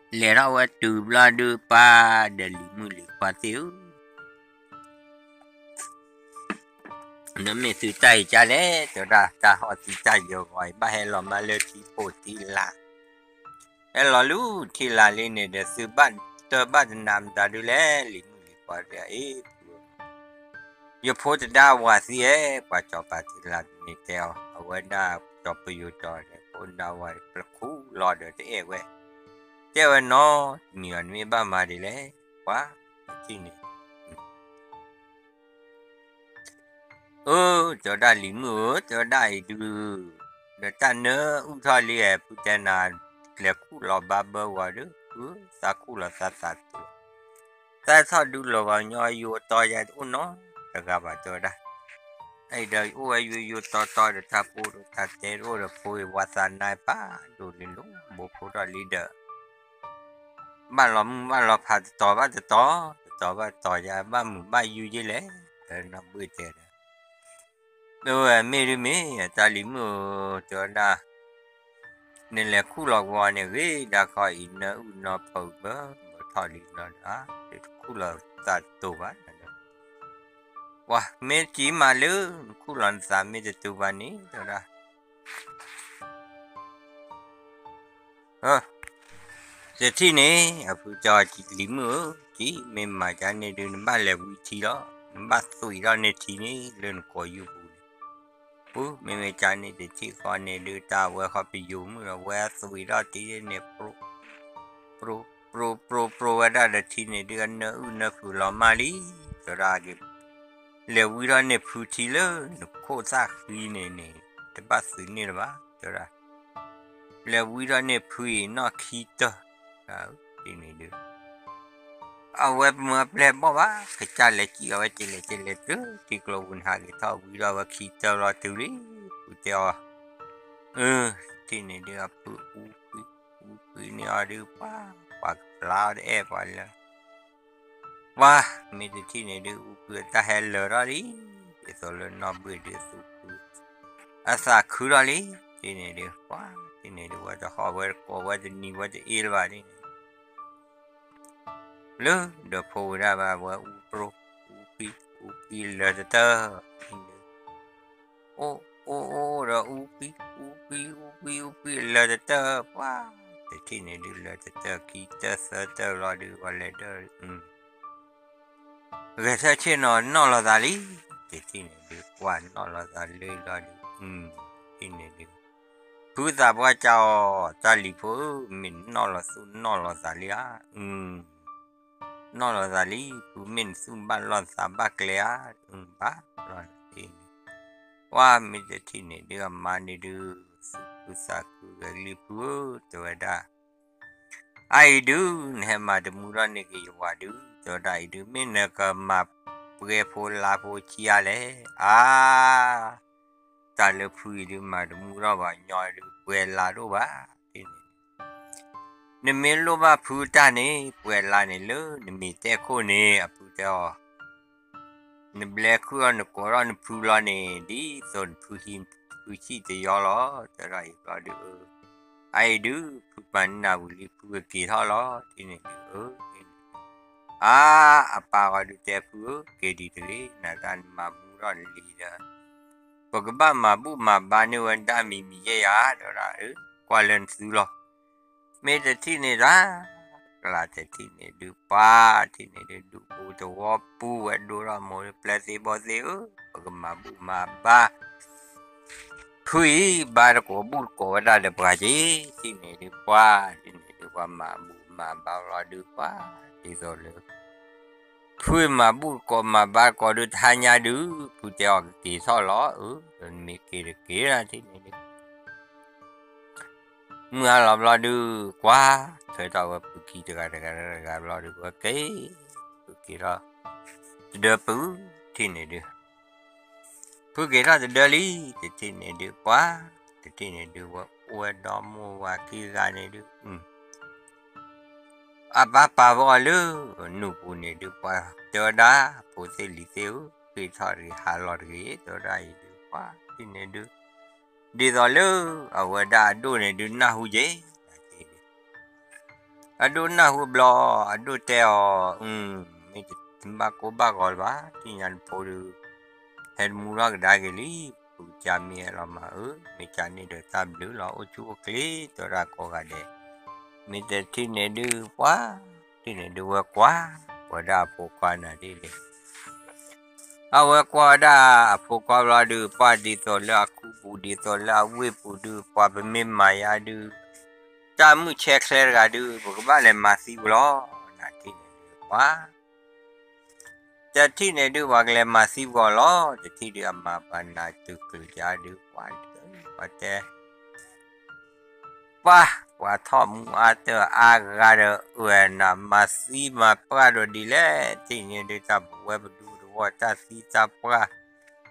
ထီၣ်ဝဲတုၤဘျီဒုး ပှၤဒီးလံၤမုၣ်လံၤခွါသ့ၣ်ဧၢ နမ့ၢ်သုတၢ်အံၤကလဲၣ် တဲဝဲဒၣ် တၢ်ဟီၣ်သံတၢ်ယၢၤဂီၤအံၤ ဘၣ်ဟဲလီၤမးလၢထံဖိထံလါ ဟဲလီၤလၢထံလါလံန့ၣ်ဒီး သုဘၣ်တၢၢ်ဘၣ်တနးမတၤဒုးလဲၣ် လံၤမုၣ်လံၤခွါသ့ၣ်ဧၢ ယဖိတဒါဝၤသံဧဲ ပှၤစီၤပၤထံလါန့ၣ်တဲအီၤ အဝဲဒၣ်စီၤပယိၤတီၤန့ၣ် ဖိဒါဝၤတဖျၢၣ်ခူၣ်လီၤဒီးတအဲၣ်ဝဲ တဲဝဲနီတမံၤအီၤ နမ့ၢ်ဘၣ်မၤဒ်လဲၣ် ပှၤထံၣ်န့ၣ် အၢ တဲဝဲဒၣ်လံၤမုၣ်ဧၢ တဲဝဲဒၣ်အံၤဒုး ဒီးတၢ်နၢအုၣ်ထီၣ်လံ ဖုတဲနၤ လဲၤခူၣ်လီၤဘၣ်ဘၢဝဲဒီး သးခူၣ်လီၤသးသးတူာ် သးထီၣ်ဒုးလီၤဘၣ်ညီ ယိၤတီယၤတအိၣ်နီတဂၤဘၣ် တဲဝဲဒၣ် အံၤဒီးအိၣ်ဝဲယိယိတီတီဒီး တၢ်ပူဒီးတၢ်တဲတအိၣ်ဒီး ဖိဝဲသးနါပၢ်ဒိၣ်လံလီၤ ဘိဖိထီၣ်လံဒီး ဘၣ်လီၤမုၢ်ဘၣ်လီၤဖးတတီၤဘၣ်တတီၤ, တတီၤဘၣ်တတီၤယါ ဘၣ်မုာ်ဘၣ်ယူၤယဲလဲၣ်, ဒီးနီၢ်ဘှ့ၣ်တဲဒီး, မ့ၢ်ဒုးမ့ၢ် တၢ်လံၤမုၣ်ဧၢ တဲဝဲဒၣ်, နလဲၤခူၣ်လီၤဝီန့ၣ်ဂ့ၤ ဒၣ်ခီအံၤ နၢအုၣ်နီၢ်ဖီၣ်အုၣ်ဘၢ ဘၢထီၣ်လံနီၤဒီး တခူၣ်လီၤသးတတူာ်ဘၣ်, ပှၤမ့ၢ်ကံမးလၢ နခူၣ်လီၤနသးမ့ၢ်တတူာ်ဘၣ်န့ၣ် တဲဝဲဒၣ် တထံၣ်န့ၣ် အဖုတဲအီၤ လံၤမုၣ်ဧၢ, ကံမ့ၢ်မၤကါန့ၣ်ဒုး နဘၣ်လဲၤဝံထံလီၤ, နဘၣ်သွံးထီၣ်န့ၢ်ထံန့ၣ် လၢနကိာ်ယူၢ်ပူၤန့ၣ်, ပူၤမ့မ့ၢ်ကါန့ၣ် တထံၣ်ဃီန့ၣ်ဒုး တၢ်ဝဲဃီပယိၤမုၣ်ဒီး ဝဲသွံးထီၣ်ထံန့ၣ် ပြိ ပြိ ပြိ ပြိဝဲဒၣ်ဒီးထံန့ၣ်ဒုး အနၢအုၣ်နၢဖုးလီၤမၢ်လံ, တဲဝဲဒၣ်က့ၤ လဲၤဝံထီၣ်န့ၢ်ဖုထံလၢနခိၣ်သၣ်ဃံန့ၣ်န့ၣ် တဘၣ်သွံးန့ၢ်လၢၤဘၣ်, တဲဝဲဒၣ် လဲၤဝံထီၣ်န့ၢ်ဖုအံၤနီၢ်ခံတၢၢ်, ထံန့ၣ်ဒုး အဝဲမၢပျဲၢ်ဘီၣ်ဘၣ်, ကစၢ်လဲၤစံၣ်အီၤဝဲ ကလဲၤကလဲၤတုၤထံကျိပူၤ နဟးက့ၤထီၣ်ဝံထီၣ်ဝဲခံတၢၢ်လီၤတုၤလံ, ဖုတဲအီၤ, အၢ ထံန့ၣ်ဒုး အဖုအူကွံာ် အူကွံာ်န့ၢ်အီၤဒုး ပှၤ ပှၤကဘျါအီၤတအဲၣ်ပှၤလၢ ပှၤ မ့ၢ်တထံၣ်န့ၣ်ဒုး အူကွံာ်အတၢ်ဟဲလၢာ်ထီၣ်လံ, ဒ်သိးလၢနီၢ်ဘှ့ၣ်ဒုးသူၣ်ခု အသးခုထီၣ်လံ, ထံန့ၣ်ဒုး ပှၤ ထံန့ၣ်ဒုး ဝဲတဟီၣ်ဝဲတကိး ဝဲတနံၤဝဲတအ့လၢၤဘၣ်န့ၣ် လၢဒီးဖိဝဲဒၣ်ဘၣ်ဝဲအူပြိ အူကွံာ် အူကွံာ်လၢာ်တတၢၢ် အိၣ်အိၣ်အိၣ်ဒီးအူကွံာ် အူကွံာ် အူကွံာ် အူကွံာ်လၢာ်တတၢၢ် ပှၤ တထံၣ်န့ၣ်ဒုး လၢာ်တတၢၢ်ခံတၢၢ်သၢတၢၢ်လီၤဒုး ဝဲလဲၤဒီး ဂဲၤဆၢထၢၣ်နီၢ်နီၢ်လီၤသးလံ, တထံၣ်န့ၣ်ဒုး ပှၤနီၢ်လီၤသးလံလီၤဒုး, ထံၣ်န့ၣ်ဒုး ဖုသးပှၢ်ကၢ်အီၤ တၢ်လံၤဖိဧၢ, မ့ၢ်နီၢ်လီၤသူၣ်နီၢ်လီၤသးလံဧါ, နီၢ်လီၤသးလံ, ဖုမ့ၢ်နသူၣ်ဘၣ်လီၢ်သးဘၣ်ကျဲဧါ, ဘၣ်လီၤန့ၣ် ပှၤမ့ၢ်တထံၣ်န့ၣ်ဒုး အမါန့ၣ်ဒုး သူၣ်ခုသးခုဂဲၤလံ ဖုဧၢ တဲဝဲဒၣ်, အအံၤဒုး နဟဲမၤတမူထီၣ်န့ၢ်က့ၤယဝၤဒုး တဲဝဲဒၣ်အံၤဒုး မ့ၢ်နကမၤပှဲၤဖိလါဖိဆံးအါလဲၣ်. အါ တၢ်လၢဖုအံၤဒုး မၤတမူထီၣ်ဘၣ်ညီဒုး ပှဲၤလါတအိၣ်ဘၣ် တထံၣ်န့ၣ်ဒုး နမ့ၢ်လိၣ်ဘၣ်ဖုတၢ်န့ၣ် ပှဲၤလါန့ၣ်လၢနမ့ၢ်တဲခိၣ်န့ၣ် အဖုတဲအီၤ, နဘျဲခုၣ်အီၤ နကိးထီၣ်နဖုလီၤန့ၣ် ဒ်သိးနဖုဟံးဖုဆံၣ်တယီလီၤ တဲဒၣ်အံၤဘျီဒုး အအံၤဒုး ဖုပာ်နၢ်ဝံၤလံ ဖုကက့ၤထီၣ်လီၤ တထံၣ်န့ၣ်ဒုး အၢ အါ အပၢ်ဂီၤဒုးတဲဖုဧၢ က့ၤဒံးတဂ့ၤ နတၢ်နမၤမူထီၣ်နလံၤဒီး ပကဘၣ်မၤဘူၣ်မၤဘါန့ၢ်ဝဲဒၣ်မံၤမံၤယဲၢ်ယၤ တဲဝဲဒၣ် အၢ ကွၢ်လၢနသုလီၤ. မ့ၢ်တထံၣ်န့ၣ်ဒၣ် ကလၤတထံၣ်န့ၣ်ဒုး ပှၤထံၣ်န့ၣ်ဒုး ဒူပူၤသဝီပူၤဝဲဒိၣ်ထီၣ်မိၢ်ဒုး ပျဲသ့ဘီၣ်သ့ဧၢ ပကမၤဘူၣ်မၤဘါ ဖုအံၤ ဘါတကိးဘူၣ်တကိးဝဲဒၣ်ဒီးပှၤက့ၤ တထံၣ်န့ၣ်ဒုး ပှၤထံၣ်န့ၣ်ဒုး ပှၤမၤဘူၣ်မၤဘါလီၤဒုး ပှၤဒ်သိးလၢ ဖုမၤဘူၣ်တကိးမၤဘါတကိးဒုး တဟါညါဒုး ဖုတဲအီၤကက့ၤထီၣ်လီၤ အၢ ဒီးနမ့ၢ်က့ၤတက့ၤဒၣ် တထံၣ်န့ၣ်ဒုး မုၢ်ဟါလီၤဘျီဒုး ကွၢ်ထွဲထီၣ်ဝဲဖုခံတဂၤတဂၤတဂၤဘျီဒုး ဝဲက့ၤ ဖုက့ၤထီၣ် တဒၢပုၢ် တထံၣ်န့ၣ်ဒုး ဖုက့ၤထီၣ်တဒၢလံ တထံၣ်န့ၣ်ဒုး ပှၤ တထံၣ်န့ၣ်ဒုး ဝဲအိၣ်ဝဲဒီမိၢ်ဝၤခံဂၤန့ၣ်ဒုး အပၢ်ပာ်ဝဲအီၤလၢ နူၢ်ပူၤန့ၣ်ဒုး ပှၤတဲဝဲဒၣ် ဖိသ့ၣ်လံၤသ့ၣ်ဧၢ ဃ့ထီၣ်တဂ့ၤ ဟးလီၤတဂ့ၤ တဲဝဲဒၣ်အံၤဒုး ပှၤတထံၣ်န့ၣ်ဒုး ဒ်သိးလၢ အဝဲဒၣ်အဒိၣ်န့ၣ်ဒုး နၢ်ဟူက့ၤ အဒိၣ်နၢ်ဟူဘျီ အဒိၣ်တဲအီၤ မ့ၢ်တဘၣ်ကိၢ်ဘၣ်ဂီၤလၢၤဘၣ် သ့ၣ်ညါနဖိဒုး ဟဲတမူထီၣ်ကဒါက့ၤလံ ဖုကစၢ်မ့ၢ်ဟဲလီၤမးဧၢ မ့ၢ်ကန့ၣ်ဒီးတၢ်ဘျုးလီၤ အိၣ်ဆူၣ်အိၣ်ချ့ တဲဝဲဒၣ်ကိးဂၤဒဲး မ့ၢ်တထံၣ်န့ၣ်ဒုး ပှၤ တထံၣ်န့ၣ်ဒုး ဝဲကွၢ် ဝဲဒၣ်အဖိခွါနၤဒ်န့ၣ် အဝဲကွၢ်ဝဲဒၣ်အဖိခွါဘျီဒုး ပှၤဒ်သိးလၢအခူပူၤ ဒ်သိးလၢအဝ့ၢ်ပူၤဒုး ပှၤပမ့ၢ်မၤယါဒုး တၢ်မုၢ်ဆဲးချဲတဂၤဒုး ပကဘၣ်လဲၤမၤသံပူၤလီၤ နၤတထံၣ်န့ၣ်ဒုး ပှၤ တထံၣ်န့ၣ်ဒုး ပှၤကလဲၤမၤသံပူၤအီၤလီၤ တထံၣ်ဒုး အမၤပှၤနၤတုၤကျုာ်ကါဒုး ပှၤ ပှၤတဲ ပှၤ ပှၤထီၣ်မူအါတၢ်အါဂၤဒီး အၢၣ်နၤ မၤသံမၤပှၢ်ဒီးဒ်လဲၣ် တထံၣ်န့ၣ်ဒုး တၢ်ပဝဲပဒူသဝီတၢ်သံတၢ်ပှၢ်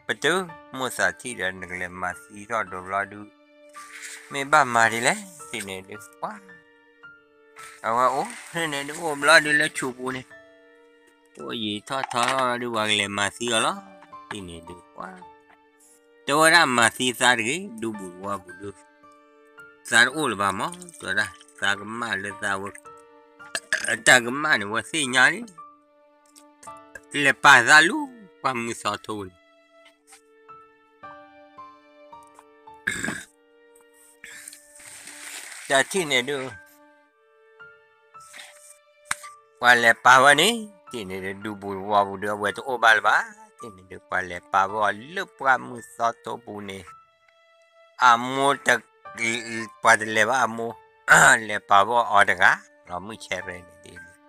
ပတုၤမိၢ်သးထံၣ်ဒီး နကလဲၤမၤသံထီၣ်ဒိးဘျီဒုး မ့ၢ်ဘၣ်မၤဒ်လဲၣ် တထံၣ်န့ၣ်ဒုး ပှၤ အဝဲအိၣ် တထံၣ်န့ၣ်ဒုး အိၣ်ဘျီဒုးလၢဆူးပူၤန့ၣ် အိၣ်ယံာ်ထီၣ်ထီထီၣ်ဘျီဒုး ပှၤကလဲၤမၤသံအီၤလီၤ တထံၣ်န့ၣ်ဒုး ပှၤ တဲဝဲဒၣ်မၤသံသးတဂ့ၤ ဒူပူၤသဝီပူၤဒုး သးတအိၣ်လၢၤဘၣ်မး တဲဝဲဒၣ် သးကမၣ်လၢသးဝဲ တၢ်ကမၣ်န့ၣ် ဝဲသ့ၣ်ညါလံ လဲၤပာ်သးလၢပှၢ်မုၢ်သီထိန့ၣ် တထံၣ်န့ၣ်ဒုး ပှၤလဲၤပာ်ဝဲန့ၣ် တထံၣ်န့ၣ်ဒုး ဒူပူၤသဝီပူၤဒုး အဝဲတအိၣ်ဘၣ်လၢၤဘၣ် တထံၣ်န့ၣ်ဒုး ပှၤလဲၤပာ်ဝဲအီၤလၢပှၢ်မုၢ်သီထိပူၤန့ၣ် အမိၢ်တ ပှၤတလဲၤဘၣ်အမိၢ် လဲၤပာ်ဝဲအီၤတဂၤ လီၤမုၢ်ဆဲးရဲန့ၣ်ဒ်န့ၣ်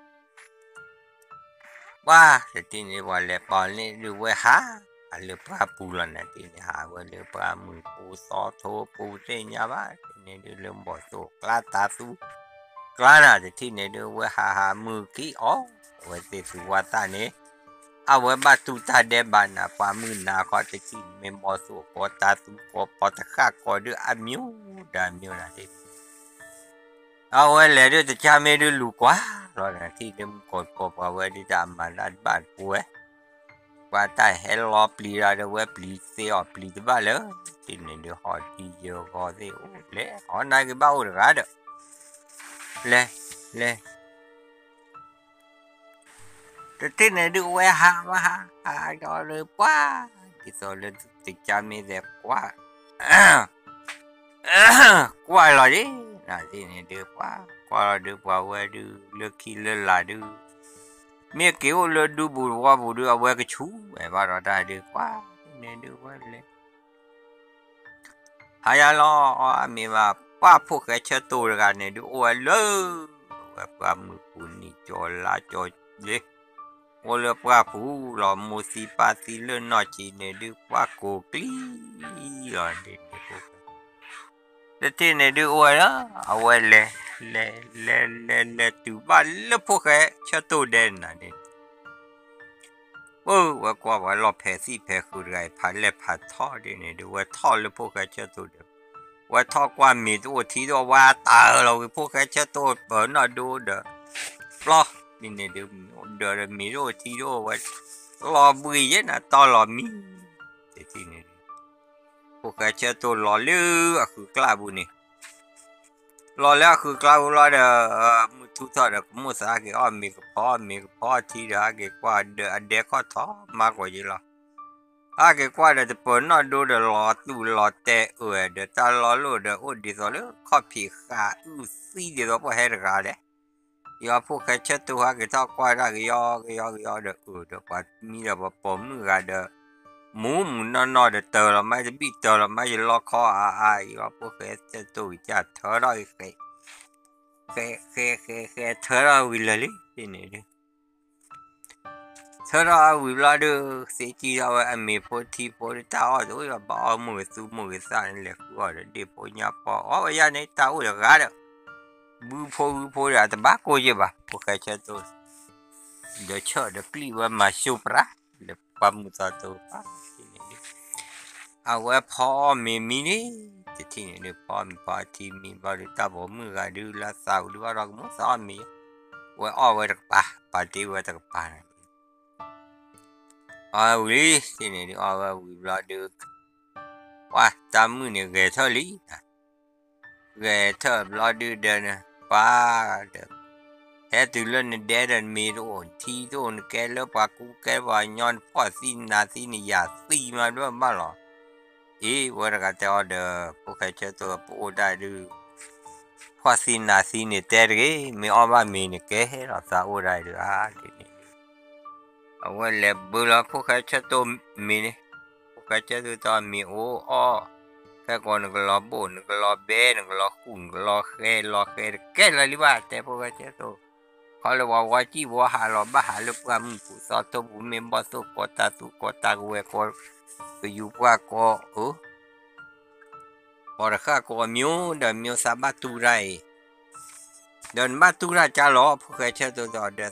ပှၤ တထံၣ်န့ၣ် ပှၤလဲၤပာ်န့ၣ်ဒုး ဝဲဟး ဟးလၢပှၢ်ပူၤလီၤနၤ တထံၣ်န့ၣ် ဟးဝဲလၢပှၢ်မုၢ်ပူၤသီထိပူၤသ့ၣ်ညါဘၣ် တထံၣ်န့ၣ်ဒုး လၢဘီၣ်သိၣ်ကျါတၤသူ ကျါနၤ တထံၣ်န့ၣ်ဒုး ဝဲဟးဟးမုၢ်ကံၣ်အီၤ အဝဲသ့ၣ်သူဝါသၣ်န့ၣ် အဝဲဘၣ်တူၢ်တၢ်ဒဲးဘးနၤ ပှၢ်မုၢ်နၤခီ တထံၣ်မ့ၢ်ဘီၣ်သိၣ်ကိးတၤသူကိးပီၤတဃၣ်ကိးဒုး အမျိုးဒါမျိုးနၤ တထံၣ် အဝဲလဲၤဒုး တကါမ့ၢ်ဒုးလူၤကွၢ်လီၤနၤ တထံၣ်ဒုးမုၢ်ကိးပီၤပှၤဝဲဒုးတၢ်အမၤတၢ်တဘၣ်တပူၤဝဲ ပှၤတၢ်ဟဲလီၤပျံၤဒီး ဝဲပျံၤသ့အီၤပျံၤတဘၣ်လၢ တထံၣ်န့ၣ်ဒုး ဟီၣ်ဒံယၢဂီၤသ့ၣ်အိၣ်လဲၤ ဟီၣ်နၤက့ၤဘၣ်အိၣ်တဂၤဒီး လဲၤ လဲၤ တထံၣ်န့ၣ်ဒုး ဝဲဟးဝဲဟး ဟးဒီးလၢပှၢ် ဒ်သိးလၢတကါမ့ၢ်သဲးကွၢ် ကွၢ်လီၤဒ် နၤ တထံၣ်န့ၣ်ဒုး ပှၢ် ကွၢ်လီၤဒုး ပှၤဝဲဒုး လၢခံလၢလာ်ဒုး မ့ၢ်က့ၤအိၣ်လၢဒူပူၤသဝီပူၤဒုး အဝဲကဆူးဝဲဘၣ်ဒီးတၢ်ဒုး ပှၢ် တထံၣ်န့ၣ်ဒုး ဝဲလဲၤ ဟါယါလီၤ အမ့ၢ်ဘၣ် ပှၢ်ဖိၣ်ဃဲဆၢတိၤတဂၤန့ၣ်ဒုး အိၣ်ဝဲလၢ ဝဲပှၢ်မုၢ်ပူၤနံၤကၠီလါကၠီလ့ အိၣ်လၢပှၢ်ပူၤလီၤ မိၢ်သံပၢ်သံလၢနီၢ်ကံၤန့ၣ်ဒုး ပှၢ်ကိးကျံလီၤဒ်န့ၣ် တထံၣ်န့ၣ်ဒုးအိၣ်ဝဲလီၤ အဝဲလဲၤ လဲၤ လဲၤ လဲၤ လဲၤတုၤဘၣ်လၢဖိၣ်ဃဲဆၢတိၢ်ဒဲနၤန့ၣ် ပဝဲကွၢ်ပှၤလီၢ်ဖဲးသံၣ်ဖဲးဃုာ်တဂၤအံၤ ဖးလဲၢ်ဖးထီဒ်န့ၣ်ဒုး ဝဲထီၣ်လၢဖိၣ်ဃဲဆၢတိၢ်ဒီး ဝဲထီၣ်ကွၢ်မ့ၤတအိၣ်ထံတအိၣ် ဝဲတၢ်အၢၣ်လီၤဝံၤ ဖိၣ်ဃဲဆၢတိၢ်ပၢၤနီၣ်ဒိဒီး ပျီ ဒ်န့ၣ်ဒုး ဒီးမ့ၤတအိၣ်ထံတအိၣ်ဝဲ လီၤဘှံးယဲနၤတီလီၤမံ တထံၣ်န့ၣ်ဒုး ဖိၣ်ဃဲဆၢတိၢ်လီၤလၢအဃုာ်ကျါပူၤန့ၣ် လီၤလၢအဃုာ်ကျါပူၤလီၤဒီး မုၢ်ထူၣ်ထီၣ်ဒီး ကမိၣ်သးဟဲက့ၤအီၣ်မ့ၤကဖီ မ့ၤကဖီထံဒီး ဟဲက့ၤကွၢ်ဒီးအဒဲခီၣ်ထီၣ်မၤကွၢ်ယဲလီၤ ဟဲက့ၤကွၢ်ဒီးတပၢၤနီၣ်ဒိဒီးလီၤတူာ်လီၤတဲာ်အၢၣ်ဒီးတၢ်လီၤလိၣ်ဒီး အိၣ်ဒ်သိးလၢခီၣ်ဖံးဃာ်အုၣ်သံဒ်သိးပှၤဟဲတဂၤလဲၣ် ယီၤဖိၣ်ဃဲဆၢတိၢ်ဟဲက့ၤထီၣ်ကွၢ်ဒၣ်ကယီ ကယီကယီဒီးအၢၣ်ဒီးပှၤမံဒီးပှၤပိာ်မုၣ်ဂၤဒီး မူးမူးနီၢ်နီၢ်ဒီးတၢၤလီၤမးတဘံၣ်တၢၤလီၤမးယလီခီအါအါ ယီၤဖိၣ်ဃဲဆၢတိၢ်ကစၢ်ထၢထီၣ် ဃဲ ဃဲ ဃဲ ဃဲ ထၢထီၣ်ဝံၤလၢာ်လံ ဒ်န့ၣ်ဒုး ထၢထီၣ်ဝံၤဘျီဒုး သ့ၣ်ကံၢ်ထီၣ်ဝဲအမ့ၤဖိထံဖိဒီးတၢ်အီၣ်တအိၣ်ဘၣ် အီၣ်မိၢ်ဂ့ၤသူမိၢ်ဂ့ၤသၣ်န့ၣ် လဲၤဃုအီၣ်ဒီးဒ့ၣ်ဖိညၣ်ပီ အီၣ်ဝဲယၤန့ၣ် တၢ်အိၣ်တဂၤဒီး ဘုဖိဝံဖိဒီး အတဘၣ်ကိၢ်ယဲၢ်ဘၣ် ဖိၣ်ဃဲဆၢတိၢ် ဒီးဆၢၣ်ဒီးပျံၢ်ဝဲမၤၡိပြး လၢပှၢ်မုၢ်သီတိၢ်ပၢ် ဒ်န့ၣ်ဒုး အဝဲဖီအီၣ်မ့ၤမံန့ၣ် တထံၣ်န့ၣ်ဒုး ဖီအီၣ်မ့ၤဖီအီထံမံဘျီဒုး တၢ်ပိာ်မုၣ်ဂၤဒုး လၢသးဝံၤဒုး ဘၣ်ဒီးကမိၣ်သးအီၣ်မ့ၤ ဝဲအီၣ်ဝဲတကပၤ ပာ်တ့ၢ်ဝဲတကပၤန့ၣ် အီၣ်ဝံၤလံ တထံၣ်န့ၣ်ဒုး အီၣ်ဝဲဝံၤဘျီဒုး ပှၤတၢ်မုၢ်န့ၣ်ဂဲၤထၢၣ်လံ ဂဲၤထၢၣ်ဘျီဒုးဒီး ပှၤဒီး ဟဲတုၤလၢနဒဲဒီး နမ့ၤတအိၣ်ထံတအိၣ် နကဲလၢပှၤကူကဲပှၤကညီ နဖှီၣ်သံနၤသံ နယာ်သံမးဒိၣ်မးလီၤ. အ့ ဝဲတဂၤတဲအီၤဒီး ဖိၣ်ဃဲဆၢတိၢ် ပအိၣ်ဒၣ်ဒုး ဖှီၣ်သံနၤသံန့ၣ်တဲတဂ့ၤ, မ့ၢ်အီၣ်ဘၣ်မ့ၤန့ၣ်ကဲလီၤသးအိၣ်ဒၣ်ဒုးဧါဒ်န့ၣ် အဝဲလဲၤဘၢလီၤဖိၣ်ဃဲဆၢတိၢ်မ့ၤန့ၣ်, ဖိၣ်ဃဲဆၢတိၢ်တဲအီၤမ့ၤအိၣ်အီၣ်, ခဲကိးနကလီၤဘိၣ် နကလီၤဘဲ နကလီၤဃူၣ် နကလီၤဃဲ လီၤဃဲတကဲလၢၤလံဘၣ် တဲဖိၣ်ဃဲဆၢတိၢ်, ခီလၢပှၤဝီစံၣ်ဝီဟးလီၤဘၣ်ဟးလၢပှၢ်မုၢ်ပူၤသီထိပူၤ မ့ၢ်ဘီၣ်သိၣ်ကိးတၢ်သူၣ်ကိးတၢ်ကဝဲၤကိး ကယူၤပှၢ်ကိး ကိးတဃၣ်ကိးမံၤဒီးမံၤသးဘၣ်တူၢ်တၢ်အံၤ, ဒီးနဘၣ်တူၢ်တၢ်ကါလီၤ ဖိၣ်ဃဲဆၢတိၢ်တဲအီၤ ဒီးသးတဲ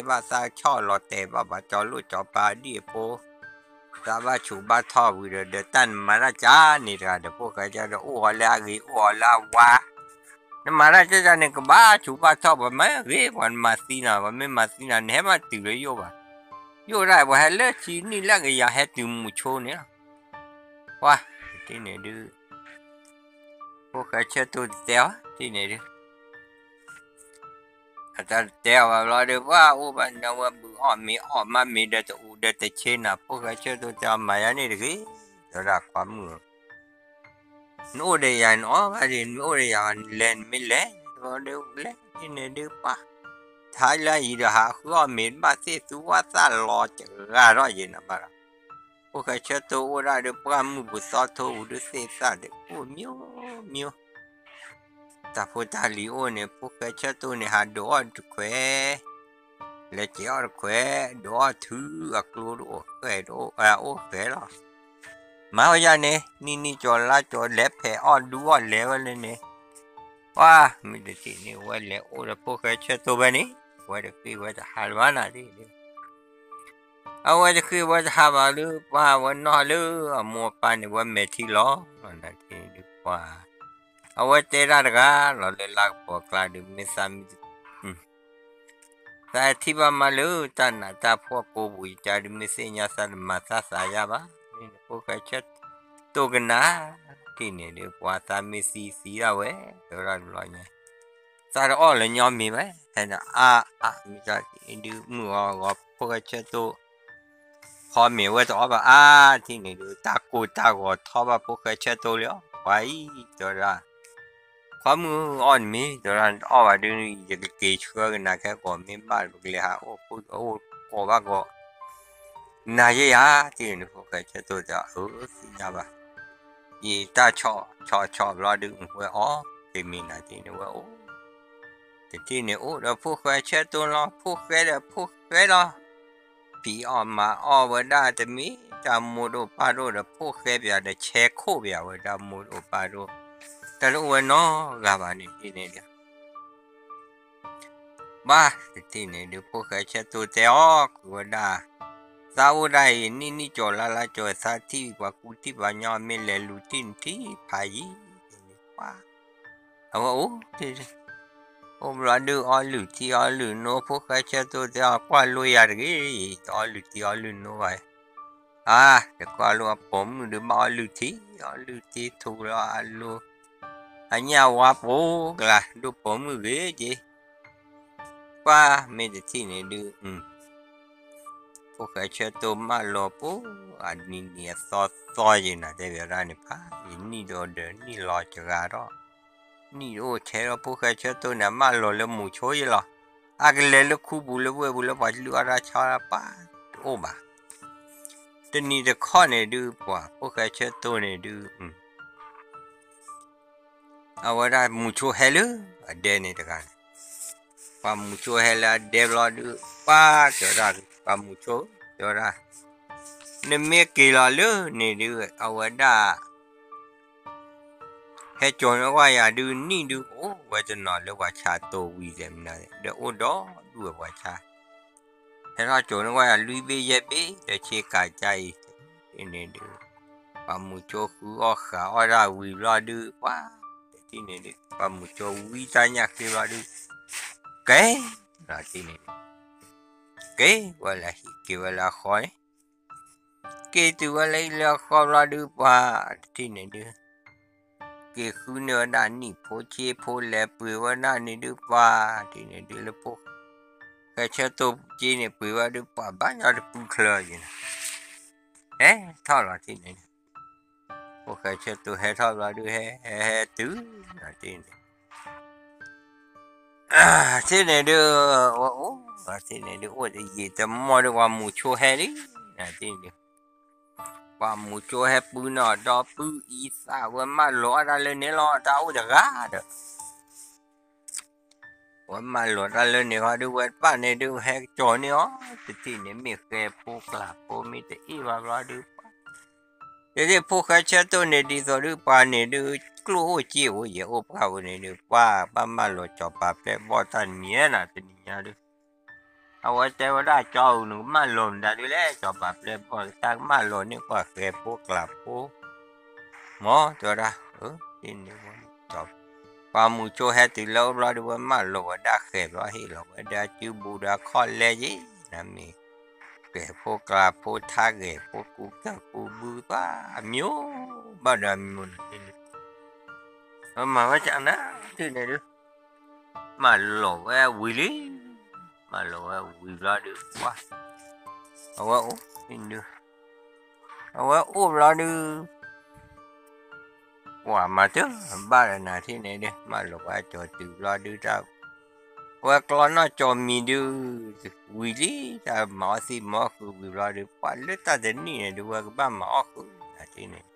ဘၣ်သးဆီၣ်လီၤတဲာ်ဘၣ်ပှၤကၠီလိၣ်ကၠီပၤဒံၣ်အဖိ, သးဘၣ်ဆူးဘၣ်ထီၣ်ဝံၤဒီး ဒီးတၢ်နမၤတၢ်ကါန့ၣ်တဂၤဒီး ဖိၣ်ဃဲဆၢတိၢ်အိၣ်အီၤလၢအဂ့ၤအိၣ်အီၤလၢအဝါ နမၤတၢ်ကၢကၢန့ၣ် ကဘၣ်ဆူးဘၣ်ထီၣ် ပှၤမ့ၢ်ဂ့ၤ ပှၤမၤသံနၤ ပှၤမ့ၢ်မၤသံနၤ နဟဲမၤတုၤလၢယိၣ်ဘၣ်, ယိၣ်ဒၣ်ပှၤဟဲလၢဆံနံၣ်လၢကယၤဟဲတုၤမုၢ်ဆိန့ၣ်လီၤ, ပှၤ တထံၣ်န့ၣ်ဒုး ဖိၣ်ဃဲဆၢတိၢ်တတဲအီၤ တထံၣ်န့ၣ်ဒုး အတၢ်တတဲအီၤဘၣ်ဘျီဒီး ပှၤအိၣ်ဘၣ်နဝဲဘုးအီၣ်မ့ၤအီၣ်မးမ့ၤဒီးတအူးဒီးတဆ့နၤ ဖိၣ်ဃဲဆၢတိၢ်တဲအီၤမၤယၤန့ၣ်တဂ့ၤ, တဲဝဲဒၣ်ခွါမုၣ်ဧၢ နအိၣ်ဒီးယၤနအီၣ်ဘၣ်ဒ် နမ့ၢ်အိၣ်ဒီးယၤ နလဲၤနမ့ၢ်လဲၤ ဒီးလဲၤန့ၣ်ဒုးပှၤ ထါလၢအံၤဒီး ဟးဃုအီၣ်မ့ၤဘၣ်သ့ၣ်သူဝၣ်သၣ်လီၤတဂၤထီၣ်ယဲနဘၣ်ဒီး ဖိၣ်ဃဲဆၢတိၢ်အိၣ်ဒၣ်ဒီးပှၢ်မုၢ်ပူၤသီထိပူၤဒီးသ့ၣ်သၣ်ဒီးအိၣ်မံၤမံၤ တၢ်ဖိတၢ်လံၤအိၣ်န့ၣ် ဖိၣ်ဃဲဆၢတိၢ်န့ၣ် ဟးဒိးအီၣ်တခွဲး လဲၤကဲးအီၣ်တခွဲး ဒိးအီၣ်ထုးအကျိတအိၣ်ဃဲးတအိၣ် အိၣ်ဃဲးလီၤ. မၤဝဲယၤန့ၣ် နံၣ်နံၣ်ကၠီၤလါကၠီၤလဲၤဖဲးအီၣ်ဒူအီၣ်လဲၤဝဲလၢန့ၣ် ပှၤ မ့ၢ်တထံၣ်န့ၣ် ဝဲလဲၤအိၣ်ဒီးဖိၣ်ဃဲဆၢတိၢ်ဖဲန့ၣ် ဝဲတဃ့ဝဲတဟးလၢၤဘၣ်နၤဒ်န့ၣ် အဝဲတဃ့ဝဲတဟးဘၣ်လၢ ပှၤဝဲနီၢ်လၢအမိၢ်အပၢ်န့ၣ် ဝဲမဲာ်ထံလီၤ နၤဒ်န့ၣ်ဒုးပှၤ အဝဲတဲတၢ်တဂၤလီၤလၢလါကပီၤကျါဒုး မ့ၢ်သးမံ သးထံၣ်ဘၣ်မးလၢတၢ်နးတၢ်ဖှီၣ်ကိးပူၤယကါဒုး မ့ၢ်သ့ၣ်ညါသးတမၤသးသးယါဘၣ်, ဖိၣ်ဃဲဆၢတိၢ်ကနၣ် ထံၣ်န့ၣ်ဒုး ပှၤသးမ့ၢ်သံသံဒၣ်ဝဲ တဲဝဲဒၣ်တဘျီညါ သးတအီၣ်လၢညီမ့ၤဘၣ် ဖဲန့ၣ်အါအါ မ့ၢ်တၢ်ဒုးမုၢ်ဂီၤဂီၤ ဖိၣ်ဃဲဆၢတိၢ် ဖီမ့ၤဝဲတအီၣ်ဘၣ်အါ ထံၣ်န့ၣ်ဒုး တၢ်ကိၢ်တၢ်ဂီၤထီဘၣ်ဖိၣ်ဃဲဆၢတိၢ်လံအီၤ ပှၤအံၤ တဲဝဲဒၣ် ခွါမုၣ်အီၣ်တမ့ၤ တဲဝဲဒၣ် တအီၣ်ဘၣ်ဒုး ယကက့ၤဆှၢကနၤခဲကိးမ့ၢ်ဘၣ် ပကလဲၤဟးအိၣ်ဖိအိၣ်ကိးဘၣ်ကိး နၤယဲယၤ ထံၣ်န့ၣ်ဒုး ဖိၣ်ဃဲဆၢတိၢ်တဲအီၤ အၢ သ့ၣ်ညါဘၣ် ယတၢ်ဆီၣ်ဆီၣ်ဆီၣ်ဘျီဒုး ဝဲအီၣ် တမ့ၢ်နၤထံၣ်န့ၣ်ဝဲအိၣ် တထံၣ်န့ၣ်အိၣ်ဒီးဖိၣ်ဃဲဆၢတိၢ်လီၤ ဖိၣ်ဃဲဒီးဖိၣ်ဃဲလီၤ ဖံးအီၣ်မၤအီၣ်ဝဲဒၣ်တမ့ၢ်တၢ်မိၢ်ဒိၣ်ပၢ်ဒိၣ်ဒီး ဖိၣ်ဃဲပၠးဒီးဆဲခိၣ်ပၠးဝဲဒၣ်မိၢ်ဒိၣ်ပၢ်ဒိၣ်, တၢ်တအိၣ်ဝဲနီတဂၤဘၣ်န့ၣ် ဒ်န့ၣ်ဒီး ဘၣ်တထံၣ်န့ၣ်ဒုး ဖိၣ်ဃဲဆၢတိၢ်တဲအီၤ ကွံာ်ဝဲဒၣ်, သးအိၣ်ဒၣ်အံၤ နံၣ်နံၣ်ကၠီၤလါလါကၠီၤ သးထံၣ်ပှၤကူထံၣ်ပှၤညီ မ့ၢ်လဲၤလူၤထံၣ်နထံၣ်ဖးယံၤန့ၣ် ပှၤ အဝဲအိၣ် အိၣ်ဘျီဒုး အီလုၢ်ထံအီလုၢ်နိ ဖိၣ်ဃဲဆၢတိၢ်တဲအီၤ ကွၢ်လိယၤတဂ့ၤ, တအီလုၢ်ထံအီလုၢ်နိဘၣ်, အါ တကွၢ်လိအပိာ်မုၣ်ဒုး ဘၣ်အီလုၢ်ထံ အီလုၢ်ထံထူလီၤအလိၤ, အညၣ်ဝါပိာ်ကျါ ဒိၣ်ပိာ်မုၣ်ဂ့ၤက့ၤ, ကွၢ်မ့ၢ်တထံၣ်န့ၣ်ဒုး ဖိၣ်ဃဲဆၢတိၢ်မၢလီၤပိာ် အနံၤနံၤအသီသီယံၤနၤတဲဘၣ်ဒၣ်န့ၣ် ဖးယံၤနံၣ်ဒီးဒီးနံၣ်လီၤစှၤဒီး, နံၣ်တအိၣ်ဆဲးဒီး ဖိၣ်ဃဲဆၢတိၢ်န့ၣ် အမၢလီၤလၢမူဆိယံၤလီၤ, အကလဲၤလၢခူပူၤလၢဝ့ၢ်ပူၤလၢပှၤလုၢ်အီၣ်တၢ်ဆီတၢ်ပၢ်တအိၣ်ဘၣ်, တနံၤတခီန့ၣ်ဒုး ပှၤဖိၣ်ဃဲဆၢတိၢ်န့ၣ်ဒုး အဝဲဒၣ်မူဆိဟဲလၢအဒဲန့ၣ်တဂၤန့ၣ်, ပှၤမူဆိဟဲလၢအဒဲဘျီဒုး ပှၤတဲဝဲဒၣ် ပှၤမူဆိ တဲဝဲဒၣ်, နမ့ၢ်က့ၤလီၤလၢန့ၣ်ဒုး အဝဲဒၣ် ဟဲကၠီၤန့ၢ်ဝဲယၤဒုး နံၣ်ဒုး အိၣ်ဝဲတနီၤလၢပှၤဆါတိၢ်ဝံၤဒဲးမနုၤ ဒီးအိၣ်ဒီဒူၣ်ဝဲပှၤဆါ ဟဲထီၣ်ကၠီၤန့ၢ်ဝဲယၤလွံၢ်ဘ့ၣ်ယဲၢ်ဘ့ၣ် ဒီးဆ့ကၤကါအံၤ တထံၣ်န့ၣ်ဒုး ပှၤမူဆိဃုအီၣ်ဃာ်အီၣ်တၢ်ဝံၤဘျီဒုး ပှၤတထံၣ်န့ၣ်ဒုး ပှၤမူဆိဝံတၢ်ညၣ်ဃ့ဘျီဒုး ကဲ လီၤတထံၣ်န့ၣ်ဒုး က့ၤဝဲလၢဟံၣ်က့ၤဝဲလၢအဃီန့ၣ် က့ၤတုၤဝဲလၢဟံၣ်လၢအဃီဘျီဒုး ပှၤတထံၣ်န့ၣ်ဒုး က့ၤဃုန့ၢ်ဝဲဒၣ်နံၣ်ဖိဆ့ဖိ လဲၤပှ့ၤဝဲဒၣ်န့ၣ်ဒုး ပှၤတထံၣ်န့ၣ်ဒုး လၢဖိၣ်ဃဲဆၢတိၢ်က့ၤန့ၣ် ပှ့ၤဝဲဒုး ပှၤဘၣ်ညီတပူၤချၢယံၤန့ၣ် ဟဲထီၣ်လီၤတထံၣ်န့ၣ်ဒုး ဖိၣ်ဃဲဆၢတိၢ်ဟဲထီၣ်ဘျီဒုး ဟဲ ဟဲ ဟဲတုၤလီၤတထံၣ်န့ၣ် တထံၣ်န့ၣ်ဒုး ဝဲအိၣ် တထံၣ်န့ၣ်ဒုး အိၣ်တယံာ်တမီၢ်ဒုး ပှၤမူဆိဟဲလံ တထံၣ်န့ၣ်ဒုး ပှၤမူဆိဟဲပုၢ်န့ၢ်အီၤဒီပုၢ်အံသၣ် ဝဲမၢလီၤအီၣ်တၢ်လၢန့ၣ်လီၤ တၢ်အိၣ်တဂၤဒီး ဝဲမၢလီၤတၢ်လၢန့ၣ်ဃီဒုး ဝဲတဖၣ်န့ၣ်ဒုး ဟဲကၠီၤန့ၢ်အီၤ တထံၣ်န့ၣ် မ့ၢ်ဃဲၤဖိကျၢ်ဖိ မ့ၢ်တအ့ၣ်ဘၣ်ဘျီဒုး တထံၣ်ဖိၣ်ဃဲဆၢတိၢ်န့ၣ် ဒ်သိးဒုး ပှၤန့ၣ်ဒုး ကျိၣ်အိၣ်စ့အိၣ်ယဲၢ်အိၣ်ပှၢ်ဝဲန့ၣ်ဒုး ပှၤဘၣ်မၢလီၤစီၤပၤပျဲၢ်ဘီၣ်တၢ်နံၤဧါနၤ တနံၤညါဒုး အဝဲတဲဝဲဒၣ် ကၠီအုး နကမၢလီၤမတၤဒုးလဲၣ် စီၤပၤပျဲၢ်ဘီၣ် တၢ်ကမၢလီၤန့ၢ်ပှၤဃဲၤဖိကျၢ်ဖိ မ်တဲဝဲဒၣ် ဒ်န့ၣ်ဝဲ ပှၤမူဆိဟဲတုၤလၢအအိၣ်ဘျီဒုး ဝဲမၢလီၤဝဲဒၣ်ဃဲၤဘျီ ဟ့ၣ်လီၤဝဲဒၣ်စုဘူးဒီးအခီၣ်လဲယ့ၣ် နမ့ၢ် ဃဲၤဖိကျၢ်ဖိ ထါဂဲၤဖိ ကူကၢၢ်ကူဘု ပှၤအမျိုး ဘၣ်ဒီးအမျိုးန့ၣ် ပမၤဝဲကနၤ တထံၣ်န့ၣ်ဒုး မၢလီၤဝဲဝံၤလံ မၢလီၤဝဲဝံၤဘျီဒုး ပှၤ အဝဲအိၣ် ဒုး အဝဲအိၣ်ဘျီဒုး ပှၤမၤတၢ်ဘၣ်ဒီးနၤ တထံၣ်န့ၣ်ဒုး မၢလီၤဝဲကၠီၤတုၤဘျီဒုး တၢ် ဝဲကျီနီၢ်ကၠီၤမံၤဒုး ဝံၤလံ တၢ်မၤအီၣ်သံမၤအီၣ်ဃုာ်ဝံၤဘျီဒုး ပှၤလၢတၢ်တနံၣ်န့ၣ်ဒုး ဝဲကဘၣ်မၤအီၣ်ဃုာ် နၤ တထံၣ်န့ၣ်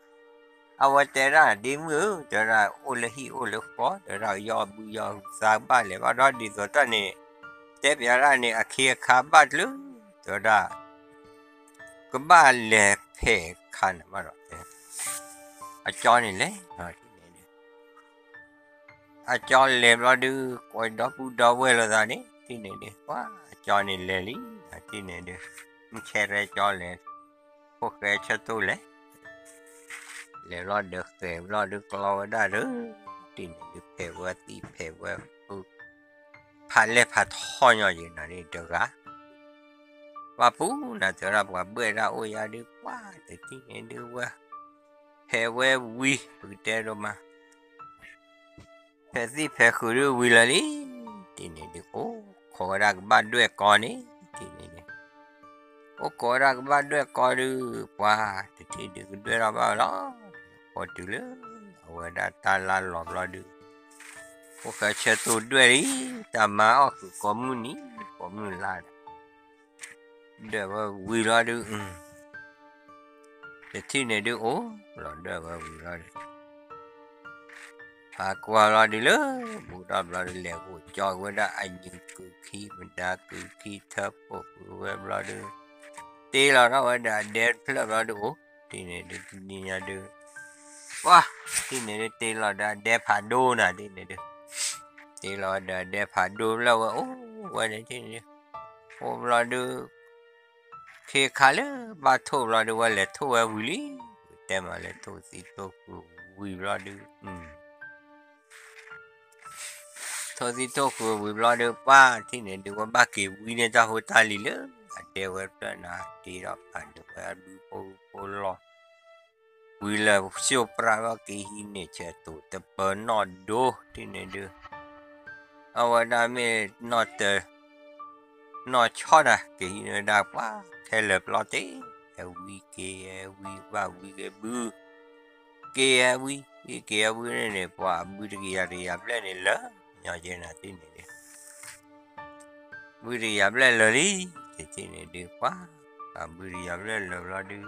အဝဲတဲဒၣ် ဒ့မုၣ်ဧၢ တဲဝဲဒၣ် အိၣ်လၢဟံၣ်အိၣ်လၢဃီ တဲဝဲဒၣ် ယီၢ်ဘုယီၢ်ဟုသးကဘၣ်လဲၤဘၣ်ဒီး ဒ်သိးတၢ်န့ၣ် တဲပျးဒၣ်န့ၣ် အခ့အခါဘၣ်တချုး တဲဝဲဒၣ် ကဘၣ်လဲၤဖဲးခါန့ၣ်ဘၣ်ဒီး အကၠီန့ၣ်လဲၤ အကၠီလဲၤဘျီဒုး ကိးဒီပုၢ်ဒီဝဲၢ်လိာ်သးန့ၣ် တထံၣ်န့ၣ်ဒုး ပှၤအကၠီန့ၣ်လဲၤလံ တထံၣ်န့ၣ်ဒုး မုၢ်ဆဲးရဲကၠီလဲၤ ဖိၣ်ဃဲဆၢတိၢ်လဲၤ လဲၤဘျီဒီးဃဲၤဘျီဒုး ကျီဝဲဒၣ်ဒီး တထံၣ်န့ၣ်ဒုး ဖဲးဝဲသံၣ်ဖဲးဝဲဖု ဖးလဲၢ်ဖးထီညီယံၤနၤန့ၣ်တဂၤ ပှၤပူၤနၤ တဲဝဲဒၣ် ပှၤဘှဲၣ်ဒၣ်အိၣ်ယါဒုး ပှၤတထံၣ်န့ၣ်ဒုး ဝဲ ဖဲးဝဲဝံၤ ပကတဲဒိၣ်မး ဖဲးသံၣ်ဖဲးဃုာ်ဒုးဝံၤလၢာ်လံ တထံၣ်န့ၣ်ဒုး အိၣ်ခိးဝဲဒၣ်ကဘၣ်ဒွဲၣ်ကီန့ၣ် တထံၣ်န့ၣ်ဒုး အိၣ်ခိးဝဲဒၣ်ကဘၣ်ဒွဲၣ်ကီဒုး ပှၤတထံၣ်ဒုးကဒွဲၣ်ထီၣ်ဘၣ်ဝဲလီၤ ကိးတုၤလၢ အဝဲဒၣ်တၢ်လါလီၤဘျီဒုး ဖိၣ်ဃဲဆၢတိၢ်ဒွဲၣ်လံ တၢ်မၤအီၣ်ဃုာ်ကိးမုၢ်နံၤ ကိးမုၢ်လါဒီး ဒွဲၣ်ဝဲဝံၤလီၤဒုး တထံၣ်န့ၣ်ဒုးအိၣ် လီၤဒွဲၣ်ဝဲဝံၤလီၤဒုး ဖးကွၢ်လီၤဒုးလၢ ဘူးထီၣ်ဘျီဒုး လဲၤဂိၢ်ကၠီဝဲဒၣ်အညံၤကုၢ်ခံ မဒါကုၢ်ခံ ထၢဖှိၣ်ဃုာ်ဝဲဘျီဒုး တ့လီၤထီၣ်ဝဲဒီးအဒဲတဖျၢၣ်ဘျီဒုးအိၣ်, တ့န့ၣ်ဒုးတနံၤညါဒုး, ပှၤ, တ့န့ၣ်ဒုးတ့လီၤဒီးအဒဲဖးဒိၣ်နၤ တ့န့ၣ်ဒုး, တ့လီၤဒီးအဒဲဖးဒိၣ်လၢဝဲအိၣ်ဝဲန့ၣ် တ့န့ၣ်ဒုး, အိၣ်ဘျီဒုး ခ့ခါလၢဘၣ်ထိၣ်ဘျီဒုး ဝဲလဲၤထိၣ်ဝဲဝံၤလံ, တဲမးလဲၤထိၣ်သံထိၣ်ဃုာ်ဝံၤဘျီဒုး, ထိၣ်သံထိၣ်ဃုာ်ဝံၤဘျီဒုး ပှၤ တ့န့ၣ်ဒုး ဝဲဘၣ်က့ၤဝံန့ၢ်တၢ်ဖိတၢ်လံၤလၢ အဒဲဝဲဖျၢၣ်နၤ တ့ဒီးဖးဒိၣ်ဝဲအဘုဖိဖိလီၤ, ဝံၤလၢာ်စိၢ်ပြးဘၣ်က့ၤဟံးန့ၢ်ဆဲးတိာ်တပၢၤနီၣ်ဒိၣ် တ့န့ၣ်ဒုး အဝဲဒၣ်မ့ၢ်နီၢ်တၢၤ နီၢ်ဆီတၢ် ကဟံးန့ၢ်ဝဲဒၣ်ပှၤ ထဲလၢာ်ပျီတ့ၢ် ဟဲဝံက့ၤဟဲဝံဘၣ်ဝံက့ၤဘု က့ၤဟဲဝံ က့ၤဟဲဝံန့ၣ် ပှၤအဘုတကယၤတကယၤဘျဲၣ်န့ၣ်လၢာ် ညီကဲနၤတ့န့ၣ်ဒုး ဘုတကယၤဘျဲၣ်လၢာ်လံ တ့န့ၣ်ဒုး ပှၤ အဘုတကယၤဘျဲၣ်လၢာ်ဘျီဒုး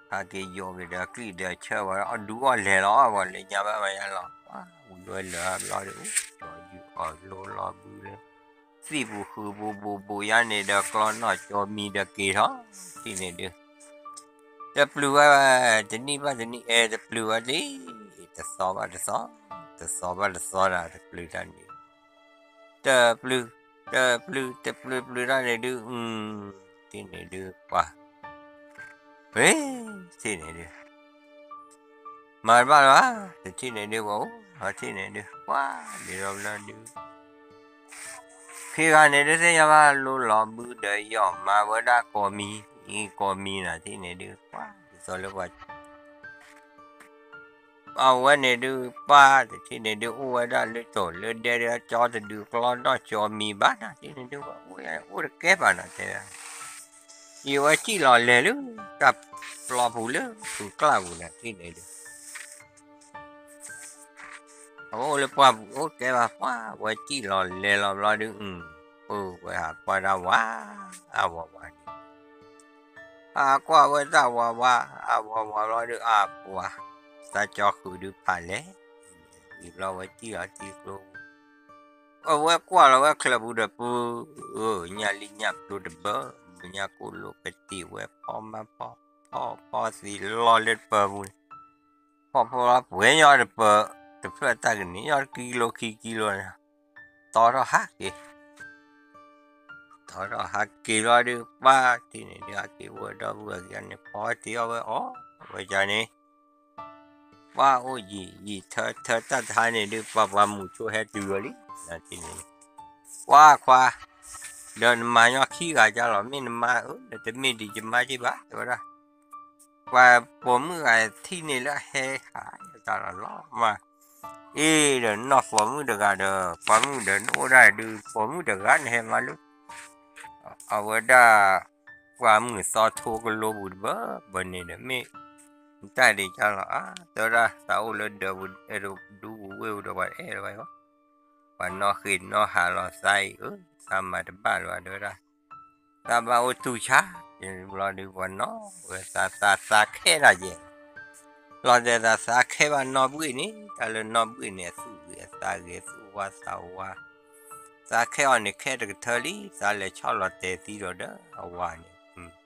ဟးက့ၤယိးက့ၤဒီးအကျံၣ်ဒီးဆၢဝဲ အီၣ်ဒူအီၣ်လဲၤလီၤ အီၣ်ဝဲလၢညါဘၣ်မၤယါလီၤ ပှၤ ဝံၤဝဲလၢာ်ဘျီဒုး အိၣ်ကၠီယူၤအီၣ်လိလီၤဘုလၢ သံၣ်ပူၤဃုာ်ပူၤဘူးဘူးယါန့ၣ်ဒီးကျီနီၣ်ကၠီမံၤဒီးက့ၤထီၣ် တ့န့ၣ်ဒုး တပျုၤဝဲ တနံၣ်ဘၣ်တနံၣ် အဲတပျုၤဝဲဒၣ် တသီဘၣ်တသီ တသီဘၣ်တသီဒၣ် တပျုၤတၢ်န့ၣ် တပျုၤ တပျုၤ တပျုၤပျုၤတၢ်န့ၣ်ဒုး တ့န့ၣ်ဒုး ပှၤ ဟ့ တ့န့ၣ်ဒုး မၤတဘၣ်လၢၤဘၣ် တထံၣ်န့ၣ်ဒုး ပှၤအိၣ် တထံၣ်န့ၣ်ဒုး ပှၤ ဒ်ဒီဘျီဒုး ဖံဂၤန့ၣ်ဒုးသ့ၣ်ညါဘၣ် လိလီၤဘုဒီးယီၢ်မၤဝဲဒၣ်ကီၢ်မံၤ အံၤကီၢ်မံၤနၤ တ့န့ၣ်ဒုး ပှၤ ဒ်သိးလၢပှၤ အဝဲန့ၣ်ဒုး ပှၤ တထံၣ်န့ၣ်ဒုး အိၣ်ဝဲဒၣ်လၢတိၤလၢဒဲဒုး ကၠီတဒုးကျီနီၣ်ကၠီမံၤဘၣ်နၤ တ့န့ၣ်ဒုး ပှၤ အိၣ်တကဲဘၣ်နၤ တဲ ယဝဲစံၣ်လီၤလဲၤလၢ တၢ်ပျီပူၤလၢ ပူၤကျၣ်ပူၤနၤ တ့န့ၣ်ဒုး အအိၣ်လၢပှၢ်ပူၤအိၣ်ကဲဘၣ်ပှၢ် ဝဲစံၣ်လီၤလဲၤလီၤဘျီဒုး ပဝဲဟးကွၢ်တၢ်ဝါ အဝၤဝၤန့ၣ် ဟးကွၢ်ဝဲတၢ်ဝါဝါ အဝၤဝၤဘျီဒုး အပှၤ သးကၠီဃုာ်ဒုးဖးလဲၣ် ဝံၤဘျီဝဲစံၣ်လီၤတံၤကျိ အဝဲကွၢ်လီၤဝဲချၢးပူၤဒီးပူၤ ညၣ်လံညၣ်ပျိတဘၢ ညၣ်ကိၣ်လိာ်ကတ့ၢ်ဝဲဖီမါဖီ ဖီဖီသံလီၤလၢတပၢၤပူၤန့ၣ် ဖီဖီလီၤပှဲၤညီတပၢၤ တဖျၢၣ်တၢ်ကန့ၢ်ညီတကံလိခံကံလိန့ၣ် တီထီၣ်ဟးက့ၤ တီထီၣ်ဟးက့ၤလီၤဒုး ပှၤတ့န့ၣ်ဒုး ဟးက့ၤဝဲဒီပုၢ်ဝဲၢ်ခံဂၤန့ၣ် ဖီတ့ၢ်အီၣ်ဝဲအီၣ်ဝဲဒၣ်န့ၣ် ပှၤအိၣ်ယံာ်ယံာ်ထၢထၢတၢ်တဟါန့ၣ်ဒုး ပှၤပှၤမုၢ်ဆိဟဲတုၤဝဲလံ တ့န့ၣ် ပှၤခွါ ဒီးနမၤညီခံဂၤကလီၤ မ့ၢ်နမါဧၢ နတမ့ၢ်ဒံးယမါက့ဘၣ် တဲဝဲဒၣ် ပှၤပိာ်မုၣ်ဂၤထံၣ်န့ၣ်လၢအဟဲဟးတၢ်လီၤလီၤမး အ့ဒီးနီၢ်ပိာ်မုၣ်တဂၤဒီး ပိာ်မုၣ်ဒီးနအိၣ်ဒၣ်ဒုး ပိာ်မုၣ်တဂၤနဟဲမးလၢ အဝဲဒၣ် ပှၤမုၢ်သီထိကလိပူၤတဘၢဘၢန့ၣ်ဒီး မ့ၢ်တၢ်ဒံးကလီၤဧါ တဲဝဲဒၣ် သးအိၣ်လၢဒၢးပူၤ အဲၣ်ဒိးဒူပူၤဝ့ၢ်ပူၤဒီး ပှၤတအဲၣ်လၢၤဘၣ်အီၤ ပှၤနီၣ်ဃ့ၢ်နီၣ်ဟးလီၤသးအံၤဧၢ သးမၤတဘၣ်လၢၤဘၣ် တဲဝဲဒၣ် သးဘၣ်အိၣ်တူၢ်ဆါ ဘျီဒုးပှၤနီၣ်ဝဲသးသးသးခဲဒၣ်ယဲၢ် လီၤတဲာ်သးသးခဲဘၣ်နီၢ်ဘှံးန့ၣ် တၢ်လၢနီၢ်ဘှံးန့ၣ် အသူၣ်ဂ့ၤအသးဂ့ၤ သူၣ်ဝါသးဝါ သးခဲအီၤန့ၣ်ခဲတကထၢလံ သးလဲၤဆီၣ်လီၤတဲာ်သံဒီးဒီးအဝၤန့ၣ်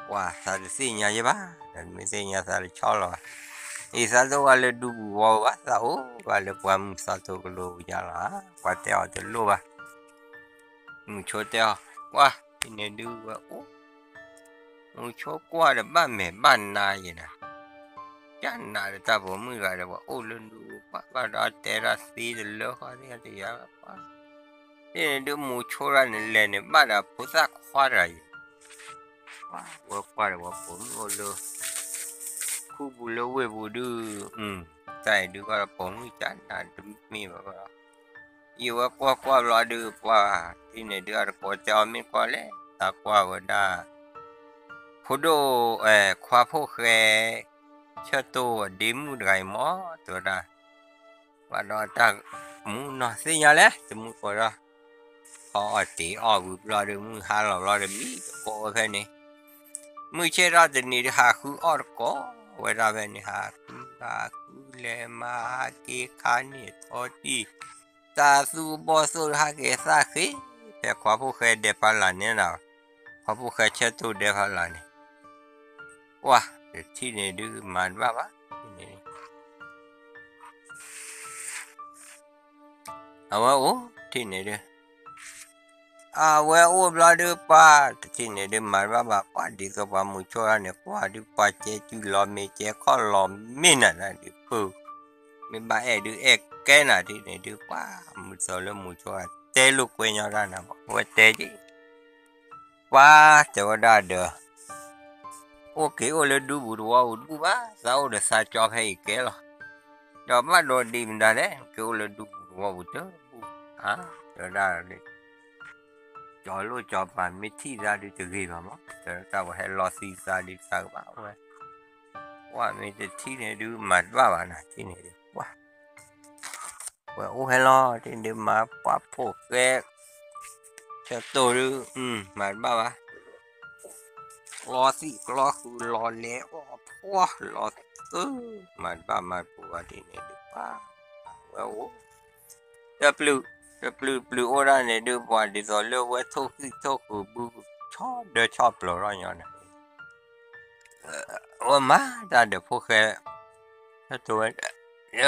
ပှၤသးတသ့ၣ်ညါယဲဘၣ် ဒီးမ့ၢ်သ့ၣ်ညါသးတဆီၣ်လီၤဘၣ် အံၤသးတအိၣ်ဘၣ်လၢဒူပူၤဝီပူၤဘၣ် သးအိၣ်ဘၣ်လၢပှၤမုၢ်သီထိကလိပူၤယါလီၤ ပှၤတဲအီၤတလိၣ်ဘၣ် မုၢ်ဆိတဲအီၤ ပှၤ ဖဲန့ၣ်ဒုးဝဲအိၣ် မုၢ်ဆိကွၢ်ဒီးဘၣ်မဲာ်ဘၣ်နါယဲနၤ ကနးဒီးတၢ်ပိာ်မုၣ်တဂၤဒီး ပှၤအိၣ်လၢဒူပူၤဘၣ်ဒီး တဲတၢ်သ့တလၢဃီသ့ၣ်တယၤဘၣ် ဖဲန့ၣ်ဒုးမုၢ်ဆိတဂၤန့ၣ် လဲၤန့ၣ်ဘၣ်ဒီးဖိသၣ်ခွါတဂၤယဲ ပှၤဝဲကွၢ်ဒီးပှၤပိာ်မုၣ်အိၣ်လၢ ခူပူၤလၢဝ့ၢ်ပူၤဒုး တၢ်အံၤဒုးကီဒီးပိာ်မုၣ်ကနးတမ့ၢ်ဘၣ်ဘၣ် ယဝဲကွၢ်ကွၢ်ဘျီဒုး ပှၤ ဖဲန့ၣ်ဒုးအတကိးတဲအီၤမ့ၢ်ကွၢ်လဲၣ် သးကွၢ်ဝဲဒၣ် ဖိဒိၣ် ခွါဖိၣ်ဃဲ ဆၢတိၢ်ဒ့မုၣ်တဂၤအံၤမး တဲဝဲဒၣ် ဘၣ်ဒီးတၢ်မူနီၢ်သ့ၣ်ညါလဲၣ် တမူကိးဒီး ဖီအီၣ်တ့ၤအီၣ်ဝံၤဘျီဒီး မုၢ်ဟါလီၤဘျီဒီး မံတကိးဝဲဖဲန့ၣ် မုၢ်ဆ့ၣ်ထီၣ်တနံၤဒုး ဟးဃုအီၣ်တကိးဝဲဒၣ်ဖဲန့ၣ် ဟးဃုဟးဃုလဲၤမၤဟးက့ၤခါန့ၣ်ထီၣ်တံၢ် တၢ်သူၣ်ကဘီၣ်သိၣ်ဒီးဟးက့ၤသၣ်ဃ့ ဖဲခွါဖိၣ်ဃဲဒဲးဖးလၢ်န့ၣ်ဒီး ပှၤဖိၣ်ဃဲဆၢတိၢ်ဒဲဖးလၢ်န့ၣ်, ပှၢ်တထံၣ်န့ၣ်ဒုးမၤတဘၣ်ဘၣ်န့ၣ်, အဝဲအိၣ်ထံၣ်န့ၣ်ဒုး, အဝဲအိၣ်ဘျီဒုးပှၢ်တထံၣ်န့ၣ်ဒုးမၤတဘၣ်ဘၣ်, ပှၢ်ဒ်သိးပှၤမုၢ်ဆိတဂၤန့ၣ် ကွၢ်ဒုးပှၤကဲကုလီၤမ့ၤကဲခီၣ်လီၤမ့ၢ်နၤဒုးဖု, မ့ၢ်ဘၣ်အဲၣ်ဒုးအဲၣ်ကဲနၤထံၣ်န့ၣ်ဒုး ပှၢ်မုၢ်သိးလၢမုၢ်ဆိတဂၤတဲလိာ်ကွဲညီတၢ်နၤဘၣ်, အဝဲတဲက့ၤ ပှၤတဲဝဲဒၣ်ဒီး, အိၣ်က့ၤအိၣ်လၢဒူပူၤတဝီပူၤတဘူၣ်ဘၣ်, သးအိၣ်ဒီးသးကၠီဖဲအံၤကဲလီၤ, ဒီးဘၣ်ဒီးဒံးမတၤလဲၣ်, က့ၤအိၣ်လၢဒူပူၤတဝီပူၤတဘူၣ်, တဲဝဲဒၣ်, ကၠီလိာ်ကၠီပၤမ့ၢ်ထံၣ်သးဒုးတဂ့ၤဘၣ်မး, တဲဝဲဒၣ်ပှၤဟဲလီၤသံသးဒုးသးကဘၣ်ဝဲ, ပှၢ်မ့ၢ်တထံၣ်န့ၣ်ဒုးမၤတဘၣ်ဘၣ်နၤထံၣ်န့ၣ်ဒုး, ပှၢ် ဝဲအိၣ်ဟဲလီၤထံၣ်န့ၣ်ဒုးမၤပှၢ်ဖိၣ်ဃဲ ဆၢတိၢ်ဒုး, မၤတဘၣ်ဘၣ်, ကျီသံၣ်ကျီဃုာ်လီၤလဲၤအီၣ်ဖှီၣ်လီၤသၢ, မၤတဘၣ်မၤတပူၤဘၣ်ထံၣ်န့ၣ်ဒုးပှၢ်, ဝဲအိၣ်, တပျုာ်, တပျုာ်ပျုာ်အိၣ်ဒၣ်န့ၣ်ဒုး ပှၤဒ်သိးလၢဝဲထိၣ်ဃံၣ်ထိၣ်ဃုာ်ဘုဆီဒီဆီပျီၤထီၣ်ညီနၤ အဝဲမၤတၢ်ဒီးဖိၣ်ဃဲ, ဝဲ,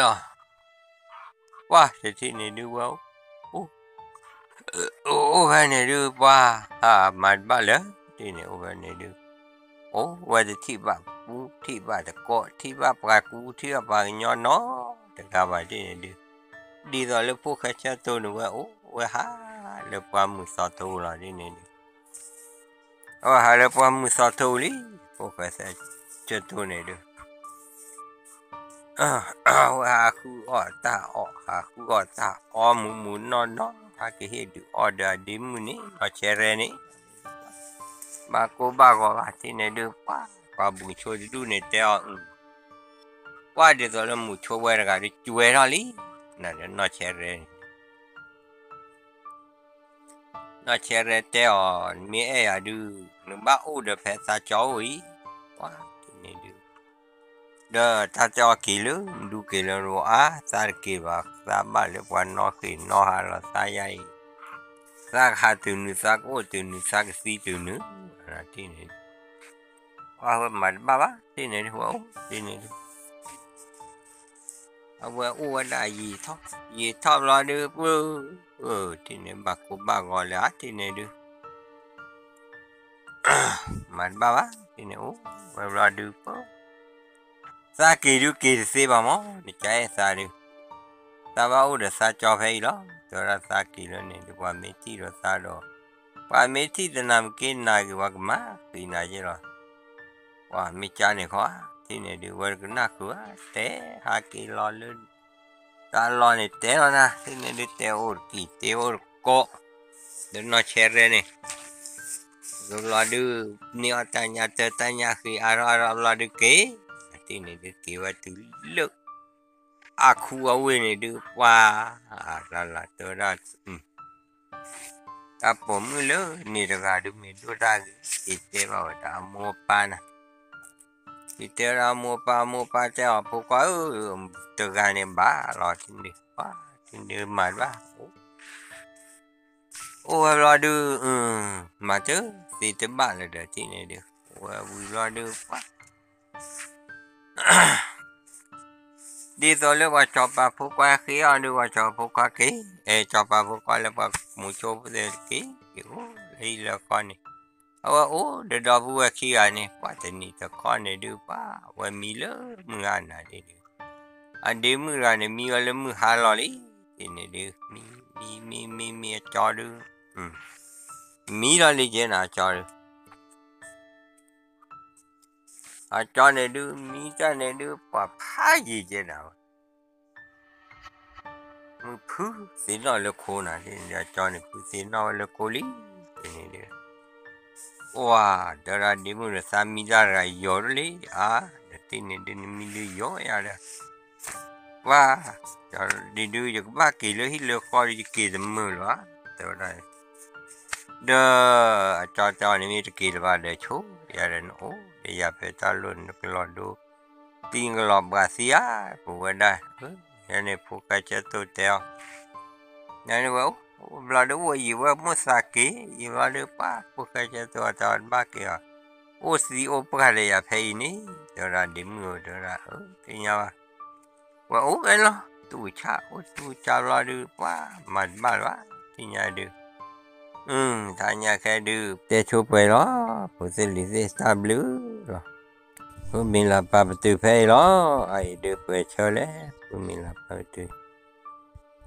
ပှၢ်တထံၣ်န့ၣ်ဒုးဝဲ, အိၣ်ဖဲန့ၣ်ဒုးပှၢ်, မၤတဘၣ်လၢၤ, ထံၣ်န့ၣ်အိၣ်ဖဲန့ၣ်ဒုး, အိၣ်ဝဲတထံၣ်ဘၣ်ကူထံၣ်ဘၣ်တကိး ထံၣ်ဘၣ်ပှၤကူထံၣ်ဘၣ်ပှၤကညီနီတဂၤဘၣ်ထံၣ်န့ၣ်ဒုး, ဒ်သိးလၢဖိၣ်ဃဲဆၢတိၢ်န့ၣ်ဝဲအိၣ်ဝဲဟးလၢပှၢ်မုၢ်သီထိလီၤဒ်န့ၣ်ဒုး အဝဲဟးလၢပှၢ်မုၢ်သီထိလံ, ဖိၣ်ဃဲဆၢတိၢ်န့ၣ်ဒုး, အဝဲဟးဃုအီၣ်တၢ်အီၣ် ဟးဃုအီၣ်တၢ်အီမူးမူးနီၢ်နီၢ် ဟးက့ၤဟ့ၣ်ဒုးအီၣ်ဒီးအဒ့မုၣ်န့ၣ် နီၢ်ဆဲရဲန့ၣ်, ဘၣ်ကိၢ်ဘၣ်ဂီၤဘၣ်ထံၣ်န့ၣ်ဒုး ပှၢ်ပှၤမုၢ်ဆိတဒူၣ်န့ၣ်တဲအီၤ, ပှၢ်ဒ်သိးလၢမုၢ်ဆိဝဲတဂၤဒုးကွဲထီၣ်လံ, နနီၢ်ဆဲရဲန့ၣ် နီၢ်ဆဲရဲတဲအီၤ နမ့ၢ်အဲၣ်ယၤဒုး နဘၣ်အိၣ်ဒီးဖဲသးကၠီအိၣ်အံၤ, ပှၢ်န့ၣ်ဒုး, ဒီးတၢ်တဲအီၤက့ၤလၢ ဒူက့ၤလၢနအိၣ်အါ သးတက့ၤဘၣ် သးဘၣ်လၢပှၤနီၢ်ဃ့ၢ်နီၢ်ဟးလီၤသးယါအံၤ, သးကဟးတုၤနုၤ သးကအိၣ်တုၤနုၤ သးကသံတုၤနုၤ, ထံၣ်န့ၣ်ဒုး, ပှၢ်ဝဲမၤတဘၣ်ဘၣ် ထံၣ်န့ၣ်ဒုး ဝဲအိၣ်ထံၣ်န့ၣ်ဒုး အဝဲအိၣ်ဝဲဒၣ်ယံာ်ထီၣ် ယံာ်ထီၣ်ဘျီဒုး ပှၢ်, ထံၣ်န့ၣ်ဘၣ်ကိၢ်ဘၣ်ဂီၤလၢအထံၣ်န့ၣ်ဒုး မၤတဘၣ်ဘၣ် ထံၣ်န့ၣ်အိၣ်ဝဲဘျီဒုး ပှၢ်, သးက့ၤဒုးက့ၤတသ့ဘၣ်မး နကအဲၣ်သးဒုး, သးဘၣ်အိၣ်ဒီးသးကၠီဖဲအံၤလီၤ တဲဝဲဒၣ်သးက့ၤလၢန့ၣ်ဒုး ပှၤမ့ၢ်ထံၣ်ဒီးသးဒီး, ပှၤမ့ၢ်ထံၣ်သနၤမ့ၢ်က့ၤနၤဂ့ၤ ပှၤကမၤဃံးနၤယဲလီၤ ပှၤမ့ၢ်ကၢ်န့ၣ်ခီ ထံၣ်န့ၣ်ဒုး ဝဲတကနၣ်ဃုာ်ဘၣ် တဲဟးက့ၤလီၤလၢ တၢ်လီၢ်န့ၣ်တဲလီၤနၤ ထံၣ်န့ၣ်ဒုး တဲအိၣ်တက့ၢ် တဲအိၣ်တကိး ဒီးနီၢ်ဆဲရဲန့ၣ် ဘျီဒုး န့ၢ်အီၣ်တၢ်ညၣ်တၢ်တၢ်ညၣ်ဃ့အါထီၣ်အါထီၣ်ဘျီဒုးက့ၤ, ထံၣ်န့ၣ်ဒုးက့ၤဝဲတုၤလၢ အခူအဝ့ၢ်န့ၣ်ဒုး ပှၤ လၢလၢတဲဝဲဒၣ် တၢ်ပိာ်မုၣ်လၢန့ၣ်တဂၤဒုးမ့ၢ်ဒိၣ်တၢ်ဂ့ၤ ယတဲဘၣ်ဝဲဒၣ်အမိၢ်အပၢ်နၤ, ယတဲဝဲဒၣ်အမိၢ်အပၢ် အမိၢ်အပၢ်တဲအီၤ ဖိခွါဧၢ, တဂၤန့ၣ်ဘၣ်လီၤ ထံၣ်န့ၣ် ပှၤ ထံၣ်န့ၣ်မၤတဘၣ် အိၣ်ဝဲဘျီဒုး မၤတသ့တဘၣ်လၢၤဒီး ထံၣ်န့ၣ်ဒုး အိၣ်ဝဲဝံၤဘျီဒုး ပှၤ ဒ်သိးလၢပှၤစီၤပၤဖိခွါဃ့အီၤဒုး ပှၤစီၤပၤဖိခွါက့ၤ, အဲ စီၤပၤဖိခွါလၢပှၤမူဆိဖိသ့ၣ်တက့ၤ, က့ၤအိၣ်လၢဟံၣ်လၢဃီန့ၣ်, အဝဲအိၣ်ဒီးဒီပုၢ်ဝဲၢ်ခံဂၤန့ၣ် ပှၤတနံၤတခီန့ၣ်ဒုး ပှၤဝဲမံလၢမုၢ်ဟါနၤဒ်ဒုး, အဒ့မုၣ်တဂၤန့ၣ် မံဝဲလၢမုၢ်ဟါလီၤလံ, ဒ်န့ၣ်ဒုး မံ မံ မံ မံ မံအကၠီဒုး, မံလီၤလံကဲနၤအကၠီဒုး အကၠီန့ၣ်ဒုး မံတၢ်န့ၣ်ဒုး ပှၤဖးယံၤကဲနၤဝဲ, မုၢ်ဖုသ့ၣ်နီၣ်လၢခိနၤ, အကၠီန့ၣ် ဖုသ့ၣ်နီၣ်ဝဲလၢခိလံ, န့ၣ်ဒုး, ပှၤ တဲဝဲဒၣ်ဒ့မုၣ်ဒီး သးမံတၢ်တဂၤယိာ်ဒၣ်လံ, အါ နတထံၣ်န့ၣ်ဒုး နမံဒုးယိာ်ယၤဒီး, ပှၤ ဒ်ဒုး ယကဘၣ်က့ၤလၢဟံၣ်လၢဃီဒီး ယက့ၤတမုာ်လၢၤဘၣ်, တဲဝဲဒၣ် ဒီးအကၠီတဲအီၤန့ၣ် မ့ၢ်တက့ၤလၢၤဘၣ်ဒီး ဆိယၤဒီး နအိၣ်ဒီးယၤဖဲတၢ်လီၢ် နကလီၤဒိ သံနကလီၤဘှးသံဧါ, ပဝဲဒၣ်, ယန့ၣ်ဖိၣ်ဃဲဆၢတိၢ်တဲအီၤ, ယန့ၣ်ဝဲအိၣ် အိၣ်ဘျီဒီးအိၣ်ယံာ်ဝဲမိၢ်သးက့ၤ ယံာ်ဘျီဒီးပှၤဖိၣ်ဃဲကဲသိးအတၢ်တဘၣ်က့ၤအီၤ, အိၣ်သံအိၣ်ပှၢ်ဒီးယၤဖဲအံၤန့ၣ် တဲဝဲဒၣ်ဒ့မုၣ်ဧၢ တဲဝဲဒၣ် သ့ၣ်ညါဘၣ် ဝဲအိၣ်ဝဲလီၤ တူၢ်ဆါ အိၣ်တူၢ်ဆါဘျီဒုး ပှၤမၤတဘၣ်လၢၤဘၣ် သ့ၣ်ညါဒုး, တၢ်ညါခဲဒုး တဲဆိပှဲၤလီၤ ဖိသ့ၣ်လံၤသ့ၣ် တၢ်ဘျုးလီၤ. ဖုမံၤလၤပာ်ပတုာ်ဖဲအံၤလီၤ. အအံၤဒုးပှဲၤဆၢလဲၣ် ဖုမံၤလၤပာ်ပတုာ်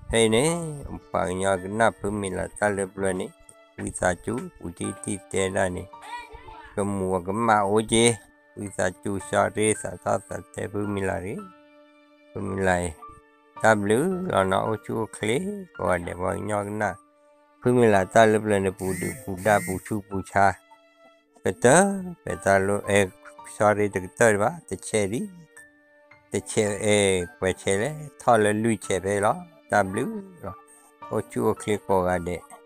ဖဲအံၤန့ၣ် ပှၤကညီကနၣ်ဖုမံၤလၤတၢ်လၢပျၢၤန့ၣ် ဝံသးစူၤ ပူၤတံၢ်တံၢ်တဲဒၣ်န့ၣ် ကမူၤအကမၣ်အိၣ်က့ၤ ဝံသးစူၤ ဆှီရ့သးထီၣ်သးတဲဖုမံၤလၤတဂ့ၤ. ဖုမံၤလၤအံၤ တၢ်ဘျုးလီၤနီၤ အိၣ်ဆူၣ်အိၣ်ချ့ ကိးဂၤဒဲး ပှၤကညီကနၣ် ဖုမံၤလၤတၢ်လၢပျၢၤန့ၣ် ပူၤဒုးပူၤဒါပူၤဆူးပူၤဆါ ကတၢၢ် ပဲာ်တၢ်လီၤ အဲၣ် ဆှီရ့တကတၢၢ်ဒံးဘၣ် တဆဲးဒံး တဆဲးအဲၣ် ပှဲၤဆဲးလဲၣ် ထီၣ်လၢလွံၢ်ဆဲးဖဲအံၤလီၤ. တၢ်ဘျုးလီၤ. အိၣ်ဆူၣ်အိၣ်ချ့ကိးဂၤဒဲး